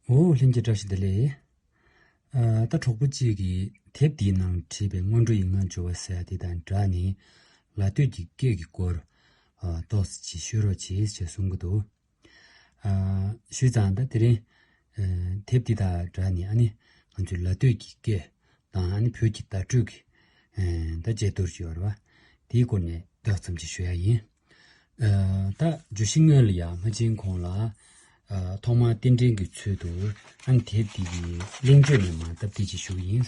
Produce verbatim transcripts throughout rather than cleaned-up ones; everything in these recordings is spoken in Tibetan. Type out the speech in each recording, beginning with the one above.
འོ་ལྷན་རྒྱས་བཀྲ་ཤིས་བདེ་ལེགས། ཨ་ད་གྲོགས་པོ་གཅིག་གིས་དེབ་འདིའི་ནང་བྲིས་པའི་སྔོན་འགྲོ་ཡིག་ངག་སྦྱོར་བ་ཟེར་ཡ་དེ་དང་སྦྲགས་ནས་ལ་སྟོད་ཀྱི་སྐད་ཀྱི་སྐོར་ཨ་ཏོག་ཙམ་ཅིག་ཤོད་རོགས་བྱེད་ཅེས་གསུང་གི་འདུག་ཨ་ཞུས་ཙང་ད་དེ་རིང་ཨ་དེབ་འདི་དང་སྦྲགས་ནས་ཨ་ནི་ང་ཚོའི་ལ་སྟོད་ཀྱི་སྐད་དང་ཨ་ནི་བོད་ཀྱི་བརྡ་སྤྲོད་ཀྱི་ཨ་ད་མཇལ་དོར་ཅིག་ཡོད་རེད་བ། དེའི་སྐོར་ནས་ཏོག་ཙམ་ཅིག་ཞུ་ཡ་ཡིན། ཨ་ད་བརྗོད་གཞི་སྔོན་ལ་ཡང་མ་ཕྱིན་གོང་ལ་ཨ་ཐོག་མར་རྟེན་འབྲེལ་གྱི་ཚུལ་དུ་ཨ་ནི་དེབ་འདི་གི་གླེང་བརྗོད་ནས་མར་སྟབས་བདེ་ཅིག་ཞུ་གི་ཡིན།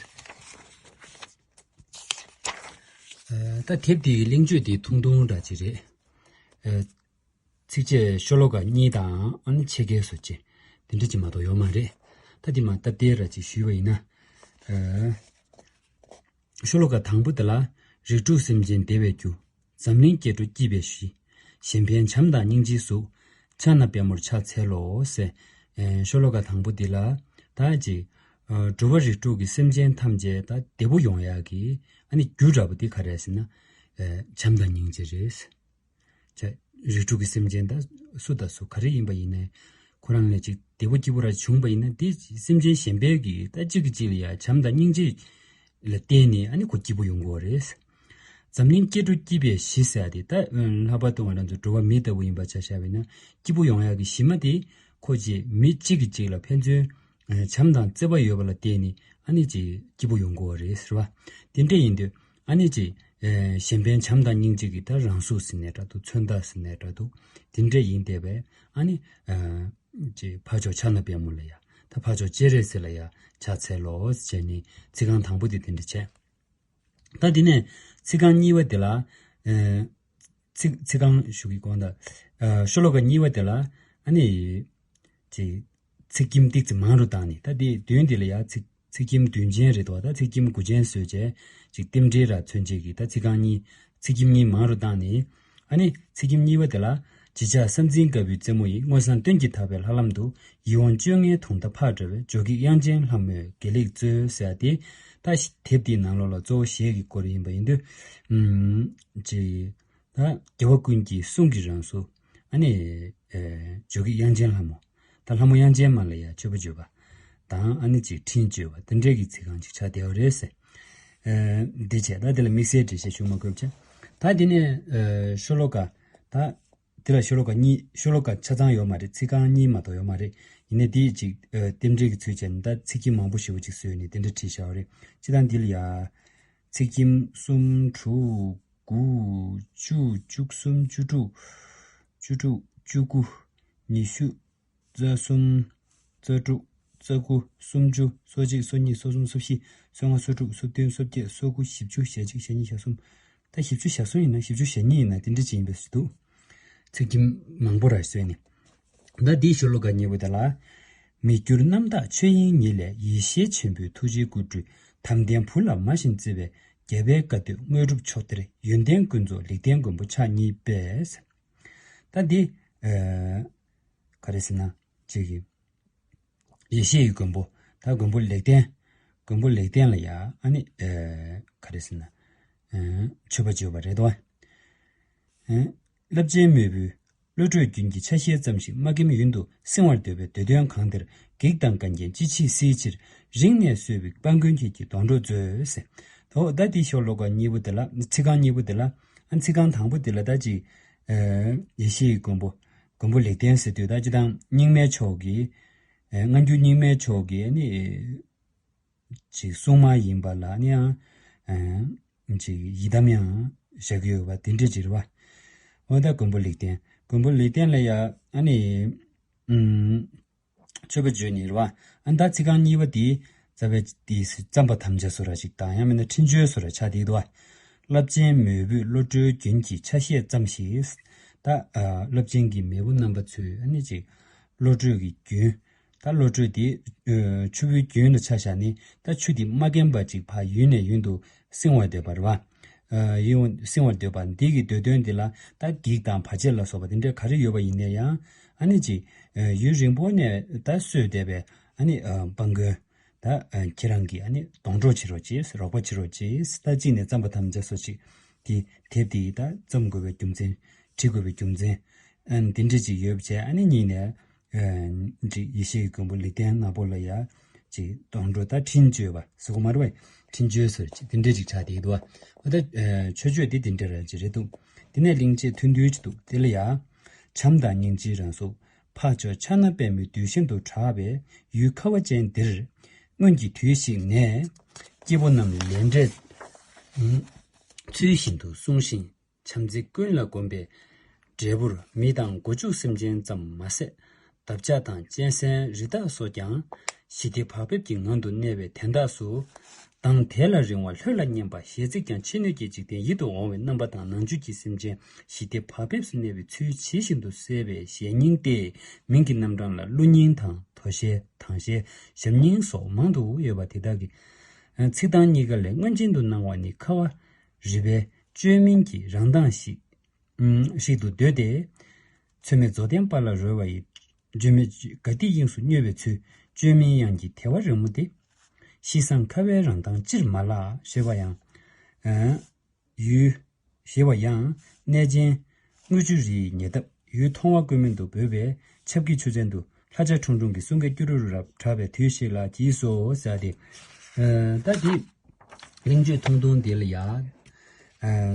ཨ་ད་དེབ་འདི་གི་གླེང་བརྗོད་འདི་ཐུང་ཐུང་འདྲ་ཅིག་རེད། ཨ་ཚིགས་བཅད་ཤོ་ལོ་ཀ་གཉིས་དང་ཨ་ནི་ཕྱེད་ཀའི་བཟོ་བཅོས་དེ་འདྲ་ཅིག་མ་གཏོགས་ཡོད་མ་རེད། ད་འདི་མར་སྟབས་བདེ་ར་ཅིག་ཞུས་པ་ཡིན་ན། ཨ། ཤོ་ལོ་ཀ་དང་པོ་དེ་ལ། རིགས་དྲུག་སེམས་ཅན་བདེ་བའི་རྒྱུ། འཛམ་གླིང་སྐྱེ་འགྲོ་སྐྱིད་པའི་གཞི། གཞན་ཕན་བྱམས་དང་སྙིང་རྗེའི་གཟུགས། ཕྱག་ན་པདྨོར་ཕྱག་འཚལ་ལོ་ཟེར། ཨེ་ཤོ་ལོ་ཀ་དང་པོ་འདི་ལ་ད་ཅིག་ཨ་འགྲོ་བ་རིགས་དྲུག་གི་སེམས་ཅན་ཐམས་ཅད་ད་བདེ་པོ་ཡོང་ཡག་གི་ཨ་ནི་རྒྱུ་འདྲ་པོ་འདི་ག་རེ་རེད་ཟེར་ན། ཨེ་བྱམས་དང་སྙིང་རྗེ་རེད། ཅེས། རིགས་དྲུག་གི་སེམས་ཅན་ད་སུ་དང་སུ་ག་རེ་ཡིན་པ་ཡིན་ནའི་ཁོ་རང་ལ་ཅིག་བདེ་པོ་སྐྱིད་པོ་ར་བྱུང་པ་ཡིན་ན་དེ་སེམས་ཅན་གཞན་པའི་གི་ད་གཅིག་གིས་གཅིག་ལ་ཡ་བྱམས་དང་སྙིང་རྗེ་ལ་བརྟེན་ནས་ཨ་ནི་ཁོ་སྐྱིད་པོ་ཡོང་གི་ཡོད་རེད། འཛམ་གླིང་སྐྱེ་འགྲོ་སྐྱིད་པའི་གཞི་ཟེར་ཡ་དེ་ད་ལྷག་པར་དུ་ང་རང་ཚོ་འགྲོ་བ་མི་ལྟ་བུ་ཡིན་པ་ཆ་བཞག་པ་ཡིན་ན་སྐྱིད་པོ་ཡོང་ཡག་གི་གཞི་མ་དེ་ཁོ་ཅིག་མི་གཅིག་གིས་གཅིག་ལ་ཕན་ཚུན་བྱམས་དང་བརྩེ་བ་ཡོད་པ་ལ་བརྟེན་ནས་ཨ་ནི་ཅིག་སྐྱིད་པོ་ཡོང་དགོས་པ་རེད་ཟེར་བ། དེ་འདྲ་ཡིན་དུས་ཨ་ནི་ཅིག་གཞན་ཕན་བྱམས་དང་སྙིང་རྗེ་གི་ད་རང་གཟུགས་ཟེར་ནའི་འདྲ་འདུག་མཚོན་རྟགས་ཟེར་ནའི་འདྲ་འདུག་དེ་འདྲ་ཡིན་བསྡད་པས་ཨ་ནི་ཅིག་ཕར་ཕྱོགས་ཕྱག་ན་པདྨོ་ལ་ཡ་ད་ཕར་ཕྱོགས་སྤྱན་རས་གཟིགས་ལ་ཡ་ཕྱག་འཚལ་ལོ་ཟེར་ནས་ཚིག་རྐང་དང་པོ་དེ་དེ་འདྲ་བྱས། ད་དེ་ནས་ཚིག་རྐང་གཉིས་པ་དེ་ལ། ཨ་ཚིག་ཚིག་རྐང་ཞུ་གི་གོང་ད། ཨ་ཤོ་ལོ་ཀ་གཉིས་པ་དེ་ལ་ཨ་ནི། ཅིག་ཚིག་ཁྱིམ་ཏིག་ཙམ་མང་རུ་བཏང་ནས་ད་དེ་དོན་དེ་ལ་ཡ་ཚིག་ཚིག་ཁྱིམ་བདུན་ཅན་རེད་དོ། ད་ཚིག་ཁྱིམ་དགུ་ཅན་བཟོས་བྱས་ཅིག་རྟེན་འབྲེལ་ར་མཚོན་བྱེད་ཀྱི་ད་ཚིག་རྐང་གཉིས་ཚིག་ཁྱིམ་གཉིས་མང་རུ་བཏང་ནས། ཨ་ནི་ཚིག་ཁྱིམ་གཉིས་པ་དེ་ལ། བརྗིད་ཆགས་ས་འཛིན་དཀར་པོའི་རྩེ་མོ་ཡིས། མངོན་སངས་སྟོན་གྱི་ཐག་པས་ལྷ་ལམ་དུ། ཡིད་འོང་བཅོ་ལྔའི་དུང་ཟླ་ཕར་འགྲོ་བས། བྱོལ་གྱི་དབྱངས་ཅན་ལྷ་མོས་དགེ་ལེགས་སྩོལ་ཟེར་ཏེ། ད་ཞི་དེབ་འདིའི་ནང་ལོགས་ལ་གཙོ་བོ་གཞས་ཀྱི་སྐོར་ཡིན་པ་ཡིན་དུས། ཨུམ། ཅིག་ད་རྒྱལ་བ་ཀུན་གྱི་གསུང་གི་རང་གཟུགས། ཨ་ནི། ཨེ་བྱོལ་གྱི་དབྱངས་ཅན་ལྷ་མོ། ད་ལྷ་མོ་དབྱངས་ཅན་མ་ལ་ཡ་མཆོད་པ་བརྗོད་པ། དང་ཨ་ནི་ཅིག་འཕྲིན་བཅོལ་བ་དེ་འདྲས་ཀྱི་ཚིག་རྐང་ཅིག་ཆགས་བསྡད་པ་རེད་ཟེར། ཨེ་འདི་བྱས་ད་དེ་ལ་དམིགས་བསལ་འགྲེལ་བཤད་ཞུ་མ་དགོས་ཆ། ད་དེ་ནས་ཨེ་ཤོ་ལོ་ཀ་ད། དེ་ལ་ཤོ་ལོ་ཀ་གཉིས་ཤོ་ལོ་ཀ་ཆ་ཚང་ཡོད་མ་རེད། ཚིག་རྐང་གཉིས་མ་གཏོགས་ཡོད་མ་རེད། ཡིན་ནའི་དེ་ཅིག་ཨེ་རྟེན་འབྲེལ་གྱི་ཚུལ་བྱས་ནས་ད་ཚིག་ཁྱིམ་མང་པོ་ཞེ་པོ་ཅིག་བཟོས་ནས་དེ་འདྲ་བྲིས་བཞག་པ་རེད། སྤྱིར་བཏང་འདི་ལ་ཡ། ཚིག་ཁྱིམ་གསུམ་དྲུག་དགུ་བཅུ་བཅུ་གསུམ་བཅུ་དྲུག་བཅུ་དྲུག་བཅུ་དགུ་ཉི་ཤུ། རྩ་གསུམ། རྩ་དྲུག་རྩ་དགུ། སུམ་ཅུ། སོ་གཅིག་སོ་གཉིས། སོ་གསུམ། སོ་བཞི། སོ་ལྔ། སོ་དྲུག་སོ་བདུན། སོ་བརྒྱད། སོ་དགུ། བཞི་བཅུ། ཞེ་གཅིག་ཞེ་གཉིས། ཞེ་གསུམ། ད་བཞི་བཅུ་ཞེ་གསུམ་ཡིན་ན་བཞི་བཅུ་ཞེ་གཉིས་ཡིན་ན་དེ་འདྲ་ཅིག་ཡིན་པའི་བཟོ་འདུག་ཚིག་ཁྱིམ་མང་པོ་ར་བཟོས་ནས། ད་འདིའི་ཤོ་ལོ་ཀ་གཉིས་པོ་དེ་ལ། མི་འགྱུར་རྣམ་དག་ཆོས་དབྱིངས་ཉིད་ལས། ཡེ་ཤེས་ཆེན་པོའི་ཐུགས་རྗེའི་སྐུ་སྤྲུལ། དམ་ལྡན་བུ་ལ་མ་བཞིན་བརྩེ་བའི། རྒྱལ་བའི་བཀའ་སྡོད་དངོས་གྲུབ་མཆོག་སྟེར། ཡོན་ཏན་ཀུན་རྫོགས་ལེགས་ལྡན་མགོན་པོ་ཕྱག་གཉིས་པས། ད་འདི། ཨ། ག་རེ་ཟེར་ན། ཅིག་གི་ཡེ་ཤེས་ཀྱི་མགོན་པོ། ད་མགོན་པོ་ལེགས་ལྡན། མགོན་པོ་ལེགས་ལྡན་ལ་ཡ་ཨ་ནི། ཨ། ག་རེ་ཟེར་ན། ཨ། མཆོད་པ་བརྗོད་པ་རེད་དོ། ཨ། རླབས་ཆེན་མོས་བུས། བློ་གྲོས་རྒྱུན་གྱི་ཆ་ཤས་ཙམ་ཞིག་མ་སྐེམ་ཡུན་དུ་བསྲིང་བར་འདོད་པའི་འདོད་དོན་གང་དེར་བགེགས་དང་རྐང་རྒྱན་ཅི་མཆིས་གཟིགས་ཕྱིར། རིང་ནས་གསོལ་བའི་དཔལ་མགོན་ཁྱེད་ཀྱིས་སྡོང་གྲོགས་མཛོད་ཟེར། ད་འོ་ད་འདི་ཤོ་ལོ་ཀ་གཉིས་པོ་དེ་ལ། ཚིག་རྐང་གཉིས་པོ་དེ་ལ། ཨ། ཚིག་རྐང་དང་པོ་དེ་ལ་ད་ཅིག་ཨ། ཡེ་ཤེས་ཀྱི་མགོན་པོ། མགོན་པོ་ལེགས་ལྡན་ཟེར་དུས་ད་སྤྱིར་བཏང་རྙིང་མའི་ཕྱོགས་ཀྱི། ཨ། སྔ་འགྱུར་རྙིང་མའི་ཕྱོགས་ཀྱི་ཨ་ནི། ཅིག་སྲུང་མ་ཡིན་པ་ལ་ཨ་ནི་ཡང་། ཨ། ཅིག་ཡི་དམ་ཡང་བཞག་གི་ཡོད་པ་དེ་འདྲ་ཅིག་རེད་བ། འོ་ད་མགོན་པོ་ལེགས་ལྡན། མགོན་པོ་ལེགས་ལྡན་ལ་ཡ་ཨ་ནི། ཨུམ། མཆོད་པ་བརྗོད་ནི་རེད་བ། ཨ་ནི་ད་ཚིག་རྐང་གཉིས་པ་དེ་རྩ་བའི་དེ་བརྩམ་པར་དམ་བཅའ་བཟོ་འདྲ་ཅིག་དང་ཡང་མིན་ན་འཕྲིན་བཅོལ་བཟོ་འདྲ་ཆགས་བསྡད་འདུག་བ། རླབས་ཆེན་མོས་བུས་བློ་གྲོས་རྒྱུན་གྱི་ཆ་ཤས་ཙམ་ཞིག་ད། ཨ། རླབས་ཆེན་གྱི་མེས་པོ་རྣམ་པ་ཚོས་ཨ་ནི་ཅིག་བློ་གྲོས་ཀྱི་རྒྱུན། ད་བློ་གྲོས་དེ། ཨ། ཆུ་བོའི་རྒྱུན་ལ་ཆ་བཞག་ནས་ད་ཆུ་དེ་མ་སྐེམ་པ་ཅིག་ཕར་ཡུན་ནས་ཡུན་དུ་བསྲིང་བར་འདོད་པ་རེད་བ། ཨ། ཡུན་བསྲིང་བར་འདོད་པ་འདི་གི་འདོད་དོན་འདི་ལ་ད་བགེགས་དང་བར་ཆད་ལ་སོགས་པ་དེ་འདྲ་ག་རེ་ཡོད་པ་ཡིན་ན་ཡང་ཨ་ནི་ཅིག་ཨ། ཡུན་རིང་པོ་ནས་ད་གསོས་བསྡད་པའི་ཨ་ནི། ཨ། དཔལ་མགོན། ད། ཨ། ཁྱེད་རང་གིས་ཨ་ནི་སྡོང་གྲོགས་བྱེད་རོགས་གྱིས། རོགས་པ་བྱེད་རོགས་གྱིས། ད་གཅིག་ནས་བརྩམ་པར་དམ་བཅའ་བཟོ་ཅིག་དེ་དེབ་དེ་ད་བརྩམ་དགོས་པའི་རྒྱུ་མཚན། བྲི་དགོས་པའི་རྒྱུ་མཚན། ཨ། འདི་འདྲ་ཅིག་ཡོད་པ་བྱས། ཨ་ནི་གཉིས་ནས། ཨ་ཅིག་ཡེ་ཤེས་ཀྱི་མགོན་པོ་ལེགས་ལྡན་ལྔ་པོ་ལ་ཡ་ཅིག་སྡོང་གྲོགས་ད་འཕྲིན་བཅོལ་བ་ཟེར་གོ་མ་རེད་པ། འཕྲིན་བཅོལ་ཟེར་ཅིག་དེ་འདྲས་ཅིག་ཆགས་བསྡད་ཀྱི་འདུག་བ། འོ་ད་ཨ་མཆོད་བརྗོད་དེ་དེ་འདྲ་ར་ཅིག་རེད་འདུག་དེ་ནས་གླིང་རྗེ་ཐུན་བསྡུས་ཅིག་འདུག་དེ་ལ་ཡ། བྱམས་དང་སྙིང་རྗེའི་རང་གཟུགས། འཕགས་མཆོག་ཕྱག་ན་པདྨོའི་རྡུལ་བཞིན་དུ་གྲགས་པའི་ཡུལ་ཁ་བ་ཅན་འདིར། སྔོན་གྱི་དུས་ཤིག་ནས། སྐྱེས་བུ་རྣམས་ལས་འབྲས་ཚུལ་བཞིན་དུ་བསྲུང་ཞིང་། བྱམས་བརྩེ་ཀུན་ལ་གོམས་པའི་འབྲས་བུར། མི་དང་སྒོ་ཕྱུགས་སེམས་ཅན་ཙམ་མ་ཟད། འདབ་ཆགས་དང་གཅན་གཟན་རི་དྭགས་སོགས་ཀྱང་། ཞི་བདེ་བག་ཕེབས་ཀྱི་ངང་དུ་གནས་པའི་དོན་རྟགས་སུ། མདངས་དལ་ལ་རིང་བ་ལྷོད་ལ་སྙན་པ། ཞལ་གཟིགས་ཀྱང་ཕྱི་སྣོད་ཀྱི་འཇིག་རྟེན་ཡིད་དུ་འོང་བའི་རྣམ་པ་དང་ནང་བཅུད་ཀྱི་སེམས་ཅན་ཞི་བདེ་བག་ཕེབས་སུ་གནས་པའི་ཚུལ་ཇི་བཞིན་དུ་གསལ་བའི་ཞལ་སྙིང་སྟེ། མིང་གི་རྣམ་གྲངས་ལ་ཀླུ་སྙིང་དང་དོ་ཤལ་དང་ཤལ་ཞབས་སྙིང་སོགས་མང་དུ་ཡོད་པ་དེ་དག་གི་ཚིག་དོན་གཉིས་ཀ་ལས་མངོན་ཅན་དུ་སྣང་བ་ནི་ཁ་བ་རི་པའི་བཅོས་མིན་གྱི་རང་མདངས་ཤིག་ཞིག་ཏུ་འདོད་དེ། མཚམས་མེད་རྫོགས་ལྡན་དཔལ་ལ་རོལ་བ་ཡི། བརྗོད་མེད་དགའ་སྟེ་དབྱིངས་སུ་མྱོས་པའི་ཚུལ། བཅོས་མིན་དབྱངས་ཀྱི་དལ་བ་རིང་མོ་སྟེ། ཤིང་བཟང་ཁ་བའི་རང་མདངས་ཅིར་མ་ལགས་ཞེས་པ་ཡང་། ཡུལ། ཞེས་པ་ཡང་གནས་ཆེན་དངུལ་ཆུ་རིའི་ཉེ་འདབས་ཡུལ་མཐོང་བ་ཀུན་སྨོན་དུ་འབོད་པའི་ཆབ་ཀྱི་ཆུ་ཚན་དུ་ལྷ་བྱ་ཁྲུང་ཁྲུང་གི་གསུང་སྐད་ཀྱུ་རུ་རུ་རབ་གྲགས་པའི་དུས་ཤིག་ལ་གྱིས་སོ་ཟེར་ཏེ། ད་དེ་གླེང་བརྗོད་ཐུང་ཐུང་འདི་ལ་ཡ།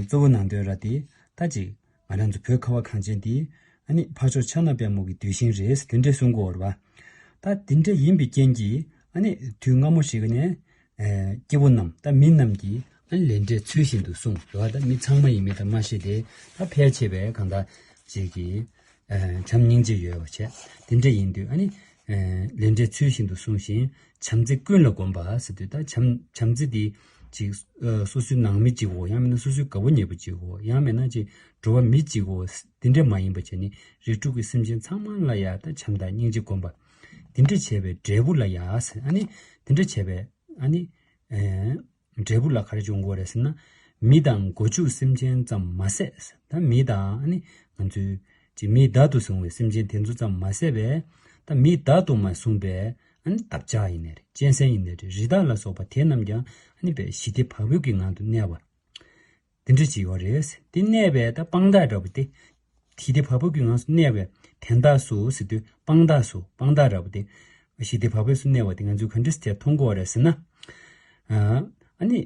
གཙོ་བོ་ནང་དོན་ར་དེ་ད་ཅིག་ང་རང་ཚོ་བོད་ཁ་བ་གངས་ཅན་འདི་ཨ་ནི་འཕགས་མཆོག་ཕྱག་ན་པདྨོ་གི་གདུལ་ཞིང་རེད་དེ་འདྲས་གསུང་གི་ཡོད་རེད་བ། ད་དེ་འདྲས་ཡིན་པའི་རྐྱེན་གྱིས་ཨ་ནི་དུས་སྔ་མོ་ཞིག་ནས་སྐྱེ་བོ་རྣམས་ད་མི་རྣམས་ཀྱིས་ཨ་ནི་ལས་འབྲས་ཚུལ་བཞིན་དུ་སྲུང་ཡོད་བ། ད་མི་ཚང་མ་ཡིན་མིན་ད་མ་ཤེས་ཏེ་ད་ཕལ་ཆེ་བས་གང་ལྟར་ཅིག་གིས། བྱམས་སྙིང་རྗེ་ཡོད་པ་བྱས། དེ་འདྲ་ཡིན་དུས་ཨ་ནི། ལས་འབྲས་ཚུལ་བཞིན་དུ་བསྲུང་ཞིང་། བྱམས་བརྩེ་ཀུན་ལ་གོམས་པ་ཟེར་དུས་ད་བྱམས་བྱམས་བརྩེ་འདི་ཅིག་སོ་སོའི་ནང་མི་གཅིག་གོ། ཡང་མིན་ན་སོ་སོའི་དགའ་བོ་ཉེ་བོ་གཅིག་གོ། ཡང་མིན་ན་ཅིག་འགྲོ་བ་མི་གཅིག་གོ། དེ་འདྲ་མ་ཡིན་པ་བྱས་ནས་རིགས་དྲུག་གི་སེམས་ཅན་ཚང་མ་ལ་ཡ་ད་བྱམས་དང་སྙིང་རྗེ་སྒོམ་པ། དེ་འདྲ་བྱས་པའི་འབྲས་བུ་ལ་ཡ་ཟེར། ཨ་ནི་དེ་འདྲ་བྱས་པའི་ཨ་ནི། འབྲས་བུ་ལ་ག་རེ་འབྱུང་དགོས་རེད་ཟེར་ན། མི་དང་སྒོ་ཕྱུགས་སེམས་ཅན་ཙམ་མ་ཟད། ད་མི་དང་ཨ་ནི་ང་ཚོའི་ཅིག་མི་བདག་ཏུ་བཟུང་བའི་སེམས་ཅན་དེ་ཚོ་ཙམ་མ་ཟད་པས། ད་མི་བདག་ཏུ་མ་བཟུང་པའི་ཨ་ནི་འདབ་ཆགས་ཡིན་ནའི་རེད། གཅན་གཟན་ཡིན་ནའི་རེད། རི་དྭགས་ལ་སོགས་པ་དེ་རྣམས་ཀྱང་ཨ་ནི་པའི་ཞི་བདེ་བག་ཕེབས་ཀྱི་ངང་དུ་གནས་པ། དེ་འདྲ་ཅིག་ཡོད་རེད། དེ་གནས་པའི་ད་དཔང་རྟགས་འདྲ་པོ་དེ། ཞི་བདེ་བག་ཕེབས་ཀྱི་ངང་དུ་གནས་པའི་དོན་རྟགས་སུ་ཟེར་དུས་དཔང་རྟགས་སུ་དཔང་རྟགས་འདྲ་པོ་དེ། ཞི་བདེ་བག་ཕེབས་སུ་གནས་པ་དེ་ང་ཚོས་ག་འདྲ་སེ་མཐོང་གི་ཡོད་རེད་ཟེར་ན། ཨ་ནི།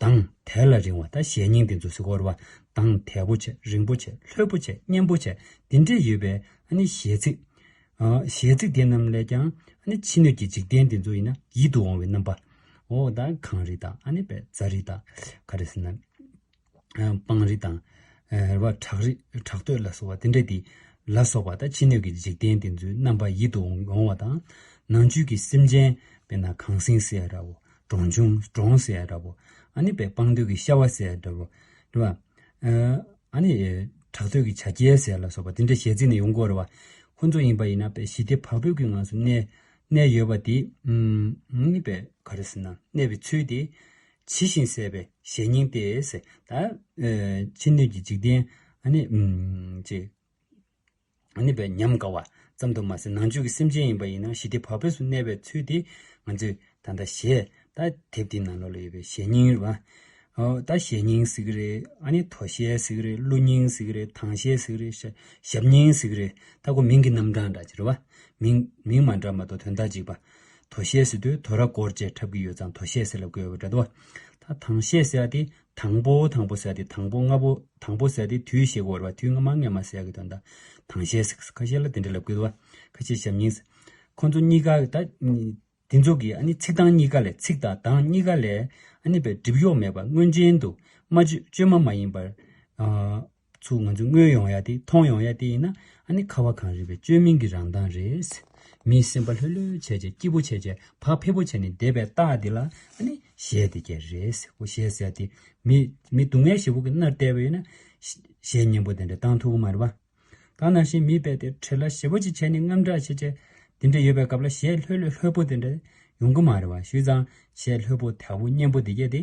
མདངས་དལ་ལ་རིང་བ་ད་ཞལ་སྙིང་དེ་ཚོ་ཟེར་གི་ཡོད་རེད་བ། མདངས་དལ་པོ་བྱས་རིང་པོ་བྱས་ལྷོད་པོ་བྱས་སྙན་པོ་བྱས་དེ་འདྲས་ཡོད་པའི་ཨ་ནི་ཞལ་ཚིག་ཞལ་ཚིག་དེ་རྣམས་ལས་ཀྱང་ཨ་ནི་ཕྱི་སྣོད་ཀྱི་འཇིག་རྟེན་དེ་ཚོ་ཡིན་ན་ཡིད་དུ་འོང་བའི་རྣམ་པ། འོ་ད་གངས་རི་དང་ཨ་ནི་པའི་རྫ་རི་དང་ག་རེ་ཟེར་ན། སྤང་རི་དང་། རེད་བ། བྲག་རི་བྲག་སྟོད་ལ་སོགས་པ་དེ་འདྲ་དེ་ལ་སོགས་པ་ད་ཕྱི་སྣོད་ཀྱི་འཇིག་རྟེན་དེ་ཚོའི་རྣམ་པ་ཡིད་དུ་འོང་བ་དང་། ནང་བཅུད་ཀྱི་སེམས་ཅན་དཔེར་ན་གངས་སེང་ཟེར་ཡ་འདྲ་བོ། གྲོང་ཆུང་གྲོང་ཟེར་ཡ་འདྲ་བོ། ཨ་ནི་པའི་སྤང་སྟོད་ཀྱི་ཤ་བ་ཟེར་ཡ་འདྲ་བོ། རེད་བ། ཨ་ནི། བྲག་སྟོད་ཀྱི་བྱ་རྒྱལ་ཟེར་ལ་སོགས་པ་དེ་འདྲ་ཞལ་ཚིག་ནས་ཡོང་གི་ཡོད་རེད་བ། ཁོ་ཚོ་ཡིན་པ་ཡིན་ན་པའི་ཞི་བདེ་བག་ཕེབས་ཀྱི་ངང་དུ་གནས་གནས་ཡོད་པ་དེ། ཨ་ནི་པའི་ག་རེ་ཟེར་ན་གནས་པའི་ཚུལ་དེ། ཇི་བཞིན་གསལ་བའི་ཞལ་སྙིང་དེ་ཟེར། ད། ཕྱི་སྣོད་ཀྱི་འཇིག་རྟེན་ཨ་ནི། ཅེས། ཨ་ནི་པའི་ཉམས་དགའ་བ་ཙམ་དུ་མ་ཟད་ནང་བཅུད་ཀྱི་སེམས་ཅན་ཡིན་པ་ཡིན་ན་ཞི་བདེ་བག་ཕེབས་སུ་གནས་པའི་ཚུལ་དེ་ང་ཚོས་ད་ལྟ་ཞལ་ད་དེབ་དེའི་ནང་ལོགས་ལ་ཡོད་པའི་ཞལ་སྙིང་རེད་བ། ཨོ་ད་ཞལ་སྙིང་ཟེར་གི་རེད། ཨ་ནི་དོ་ཤལ་ཟེར་གི་རེད། ཀླུ་སྙིང་ཟེར་གི་རེད། དང་ཤལ་ཟེར་གི་རེད། ཞབས་སྙིང་ཟེར་གི་རེད། ད་ཁོ་མིང་གི་རྣམ་གྲངས་འདྲ་ཅིག་རེད་བ། མིང་མིང་མ་འདྲ་མ་གཏོགས་དོན་དག་གཅིག་པ། དོ་ཤལ་ཟེར་དུས་དོ་ར་སྐོར་བཅས་འཁྲབ་ཀྱི་ཡོད་ཙང་དོ་ཤལ་ཟེར་ལབ་དགོས་པ་འདྲ་འདུག་བ། ད་དང་ཤལ་ཟེར་ཡ་དེ། དང་པོ་དང་པོ་ཟེར་ཡ་དེ་དང་པོ་སྔ་པོ་དང་པོ་ཟེར་ཡ་དེ་དུས་ཞེས་གོ་ར་བ། དུས་སྔ་མ་སྔ་མ་ཟེར་ཡ་གི་དོན་དག་དང་ཤལ་ཟེར། ཁ་ཤས་ལ་དེ་འདྲ་ལབ་ཀྱི་འདུག་བ། ཁ་ཤས་ཞབས་སྙིང་ཟེར། ཁོ་ཚོ་གཉིས་ཀ་ད། དེ་ཚོ་གི་ཨ་ནི་ཚིག་དོན་གཉིས་ཀ་ལས་ཚིག་དང་གདངས་གཉིས་ཀ་ལས་ཨ་ནི་པའི་སྒྲིབ་གཡོགས་མེད་པར་མངོན་ཅན་དུ་སྨྲ་བརྗོད་བཅོས་མ་མ་ཡིན་པར། ཚུར་ང་ཚོས་མངོན་ཡོང་ཡ་དེ་མཐོང་ཡོང་ཡ་དེ་ཡིན་ན་ཨ་ནི་ཁ་བ་གངས་རི་པའི་བཅོས་མིན་གྱི་རང་མདངས་རེད། མིའི་སེམས་པ་ལྷོད་ལྷོད་བྱས་བྱས་སྐྱིད་པོ་བྱས་བྱས་བག་ཕེབས་པོ་བྱས་ནས་བསྡད་པའི་རྟགས་འདི་ལ་ཨ་ནི་ཞལ་དེ་སྐྱེ་རེད། ཞལ་ཟེར་ཡ་དེ་མི་མི་སྡུག་བསྔལ་ཞེ་པོ་གི་མནར་བསྡད་པ་ཡིན་ན་ཞལ་སྙན་པོ་དེ་འདྲ་བཏང་ཐུབ་ཀྱི་མ་རེད་པ། ད་ནང་བཞིན་མི་དཔེ་དེ་བྲེལ་བ་ཞེ་པོ་ཅིག་བྱས་ནས་དངངས་སྐྲག་བྱས་བྱས་དེ་འདྲ་ཡོད་པའི་སྐབས་ལ་ཞལ་ལྷོད་ལྷོད་ལྷོད་པོ་དེ་འདྲ་ཡོང་གི་མ་རེད་པ། བྱས་ཙང་ཞལ་ལྷོད་པོ་དལ་པོ་སྙན་པོ་དེ་གྱད་དེ།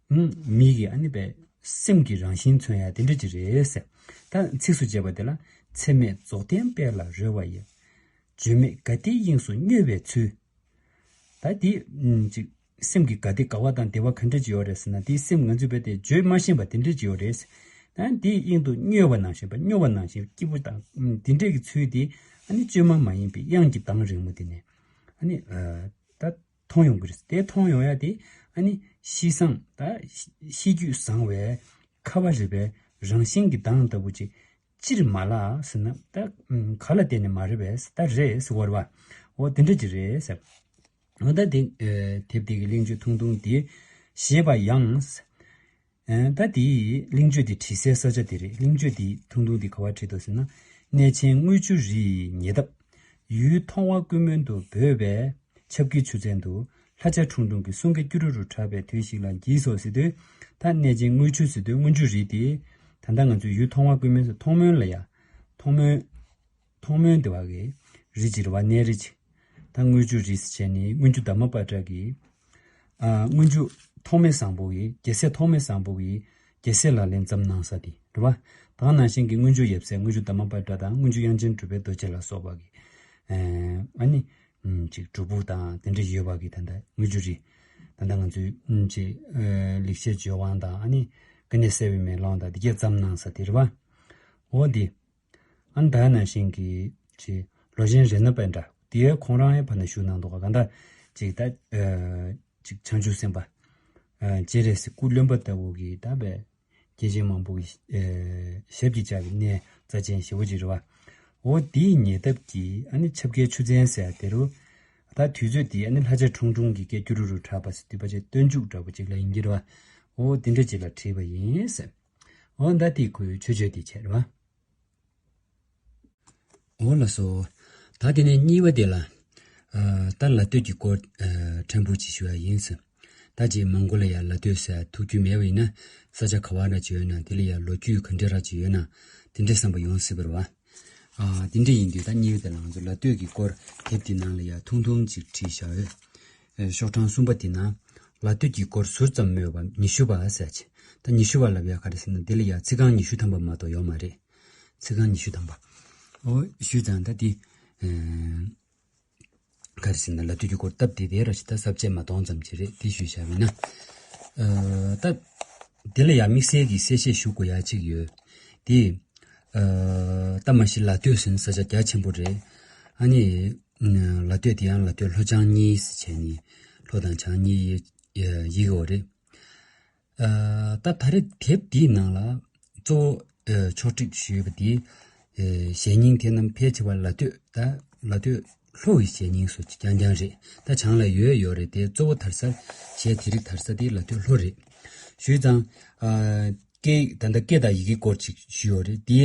ཨུམ། མི་གི་ཨ་ནི་པའི་སེམས་ཀྱི་རང་བཞིན་མཚོན་ཡ་དེ་འདྲ་ཅིག་རེད་ཟེར། ད་ཚིགས་སུ་བཅད་པ་དེ་ལ་མཚམས་མེད་རྫོགས་ལྡན་དཔལ་ལ་རོལ་བ་ཡི། བརྗོད་མེད་དགའ་སྟེ་དབྱིངས་སུ་མྱོས་པའི་ཚུལ། ད་དེ་ཨུམ་ཅིག་སེམས་ཀྱི་དགའ་སྟེ་དགའ་བ་དང་བདེ་བ་ག་འདྲ་ཅིག་ཡོད་རེད་ཟེར་ན། དེའི་སེམས་ང་ཚོས་དཔེ་དེ་བརྗོད་མ་ཤེས་པ་དེ་འདྲ་ཅིག་ཡོད་རེད། ད་དེའི་དབྱིངས་དུ་མྱོས་པ་ནང་བཞིན་པ་མྱོས་པ་ནང་བཞིན་སྐྱིད་པོ་དང་ཨུམ་དེ་འདྲས་ཀྱི་ཚུལ་དེ་ ཨ་ནི་བཅོས་མ་མ་ཡིན་པའི་དབྱངས་ཀྱི་གདངས་རིང་མོ་དེ་ནས་ཨ་ནི་ད་མཐོང་ཡོང་གི་རེད། དེ་མཐོང་ཡོང་ཡ་དེ་ཨ་ནི་གཤིས་བཟང་ད་གཤིས་རྒྱུད་བཟང་བའི་ཁ་བ་རི་པའི་རང་བཞིན་གྱི་གདངས་ལྟ་བུ་ཅིག་སྤྱིར་མ་ལགས་ཟེར་ན་ད་ག་ལ་བརྟེན་ནས་མ་རེད་པས་ད་རེད་ཟེར་བ་རེད་བ། འོ་དེ་འདྲ་ཅིག་རེད་ཟེར། འོ་ད་དེ་དེབ་དེ་གི་གླེང་བརྗོད་ཐུང་ཐུང་དེ་ཞེས་པ་ཡང་། ད་དེའི་གླེང་བརྗོད་དེ་བྲིས་སའི་ས་ཆ་དེ་རེད། གླེང་བརྗོད་དེ་ཐུང་ཐུང་དེ་ག་བ་བྲིས་འདུག་ཟེར་ན། གནས་ཆེན་དངུལ་ཆུ་རིའི་ཉེ་འདབས། ཡུལ་མཐོང་བ་ཀུན་སྨོན་དུ་འབོད་པའི་ཆབ་ཀྱི་ཆུ་ཚན་དུ། ལྷ་བྱ་ཁྲུང་ཁྲུང་གི་གསུང་སྐད་སྐྱུ་རུ་རུ་གྲགས་པའི་དུས་ཤིག་ལ་འགྱིས་སོ་ཟེར་དུས། ད་གནས་ཆེན་དངུལ་ཆུ་ཟེར་དུས་དངུལ་ཆུ་རི་དེ་ད་ལྟ་ང་ཚོའི་ཡུལ་མཐོང་བ་ཀུན་སྨོན་ཟེར་མཐོང་སྨོན་ལ་ཡ། མཐོང་སྨོན། མཐོང་སྨོན་དེ་བ་གི་རི་ཅིག་རེད་བ། གནས་རི་ཅིག་ད་དངུལ་ཆུ་རི་ཟེར་བྱས་ནི་དངུལ་ཆུ་དྷརྨ་པ་ཏྲ་གི་ཨ་དངུལ་ཆུ་ཐོགས་མེད་བཟང་པོ་གི་རྒྱལ་སྲས་ཐོགས་མེད་བཟང་པོ་གི་རྒྱལ་སྲས་ལག་ལེན་བརྩམས་གནང་ས་དེ་རེད་བ། ད་ག་ནང་བཞིན་གྱི་དངུལ་ཆུ་ཡབ་སྲས་དངུལ་ཆུ་དྷརྨ་པ་ཏྲ་དང་དངུལ་ཆུ་དབྱངས་ཅན་གྲུབ་པའི་རྡོ་རྗེ་ལ་སོགས་པ་གི་ཨ་ནི་ཅིག་སྒྲུབ་ཕུག་དང་དེ་འདྲ་ཡོད་པ་གི་ད་ལྟ་དངུལ་ཆུ་རི་ད་ལྟ་ང་ཚོའི་ཅིག་ལེགས་བཤད་ལྗོན་དབང་དང་ཨ་ནི་ཀུན་ནས་གསལ་བའི་མེ་ལོང་དང་དེ་གས་བརྩམས་གནང་ས་དེ་རེད་བ། འོ་དེ། ཨ་ནི་ད་ནང་བཞིན་གྱི་ཅིག་ལོ་ཆེན་རེ་ན་པཎྜི་ཏ་དེ་ཁོང་རང་ཡང་ཕ་ན་བཞུགས་གནང་འདུག་ག་ག་འདྲ་ཅིག་ད་ཅིག་བྱང་ཆུབ་སེམས་དཔའ་སྤྱན་རས་གཟིགས་སྐུ་རློན་པ་ལྟ་བུ་གི་ད་བས་སྐྱེས་ཆེན་མང་པོ་གི་ཞབས་ཀྱིས་བཅགས་པའི་གནས་རྩ་ཆེན་ཞེ་པོ་ཅིག་རེད་བ། འོ་དེའི་ཉེ་འདབས་ཀྱི་ཨ་ནི་ཆབ་ཀའི་ཆུ་ཚན་ཟེར་དེ་རུ་ད་དུས་ཚོད་དེ་ཨ་ནི་ལྷ་བྱ་ཁྲུང་ཁྲུང་གི་སྐད་སྐྱུ་རུ་རུ་གྲགས་པ་ཟེར་དུས་པ་ཅིག་སྟོན་མཇུག་འདྲ་པོ་ཅིག་ལ་ཡིན་གྱི་རེད་བ། འོ་དེ་འདྲ་ཅིག་ལ་བྲིས་པ་ཡིན་ཟེར། འོ་ད་དེ་ཁོའི་མཆོད་བརྗོད་དེ་བྱས་རེད་བ། འོ་ལགས་སོ། ད་དེ་ནས་གཉིས་པ་དེ་ལ། ཨ་ད་ལ་སྟོད་ཀྱི་སྐོར་ཨ་ཕྲན་བུ་ཅིག་ཞུ་ཡ་ཡིན་ཟེར། ད་ཅིག་མང་པོ་ལ་ཡ་ལ་སྟོད་ཟེར་ཐུག་རྒྱུ་མེད་པ་ཡིན་ན་ས་ཆ་ག་བ་འདྲ་ཅིག་ཡོད་ན་དེ་ལ་ཡ་ལོ་རྒྱུས་ག་འདྲ་ར་ཅིག་ཡོད་ན་དེ་འདྲ་བསམ་པ་ཡོང་སྲིད་པ་རེད་བ། ཨ་དེ་འདྲ་ཡིན་དུས་ད་གཉིས་པ་དེ་ལ་ང་ཚོ་ལ་སྟོད་ཀྱི་སྐོར་དེབ་དེ་ནང་ལ་ཡ་ཐུང་ཐུང་ཅིག་བྲིས་བཞག་ཡོད། ཨེ་ཤོག་གྲངས་གསུམ་པ་དེ་ན། ལ་སྟོད་ཀྱི་སྐོར་ཟུར་ཙམ་སྨོས་པ་ཉི་ཤུ་པ་ཟེར་ཅིག་ད་ཉི་ཤུ་པ་ལབ་ཡ་ག་རེ་ཟེར་ན་དེ་ལ་ཡ་ཚིག་རྐང་ཉི་ཤུ་ཐམ་པ་མ་གཏོགས་ཡོད་མ་རེད། ཚིག་རྐང་ཉི་ཤུ་ཐམ་པ། འོ་ཞུས་ཙང་ད་དེ། ཨེ་ག་རེ་ཟེར་ན་ལ་སྟོད་ཀྱི་སྐོར་སྟབས་བདེ་བདེ་ར་ཞིག་ད་ས་བཅད་མ་གཏོང་ཙམ་ཅིག་རེད་དེ་ཞུས་བཞག་མིན་ན། ཨེ་ད། དེ་ལ་ཡ་དམིགས་བསལ་གྱི་གསལ་བཤད་ཞུ་དགོས་ཡ་ཅིག་ཡོད། དེ། ཨེ་ད་མ་གཞི་ལ་སྟོད་ཟེར་ན་ས་ཆ་རྒྱ་ཆེན་པོ་རེད། ཨ་ནི། ལ་སྟོད་དེ་ཡང་ལ་སྟོད་ལྷོ་བྱང་གཉིས་ཟེར་བྱས་ནས་ལྷོ་དང་བྱང་གཉིས་ཡི་གེ་འོ་རེད། ཨ་ད་ད་རེས་དེབ་འདིའི་ནང་ལ་གཙོ་བོ་ཨ་ཕྱོགས་སྒྲིག་ཞུས་པ་དེ་ཨ་གཞས་རྙིང་དེ་རྣམས་ཕལ་ཆེ་བ་ལ་སྟོད་ད་ལ་སྟོད་ལྷོ་ཡི་གཞས་རྙིང་སོགས་ཀྱི་རྐྱང་རྐྱང་རེད། ད་བྱང་ལ་ཡོད་ཡོད་རེད་དེ་གཙོ་བོ་དར་ས་གཞས་དེ་རིགས་དར་ས་དེ་ལ་སྟོད་ལྷོ་རེད། ཞུས་ཙང་ཨ་སྐད་ད་ལྟ་སྐད་དང་ཡི་གེ་སྐོར་ཅིག་ཞུས་ཡོད་རེད་དེ་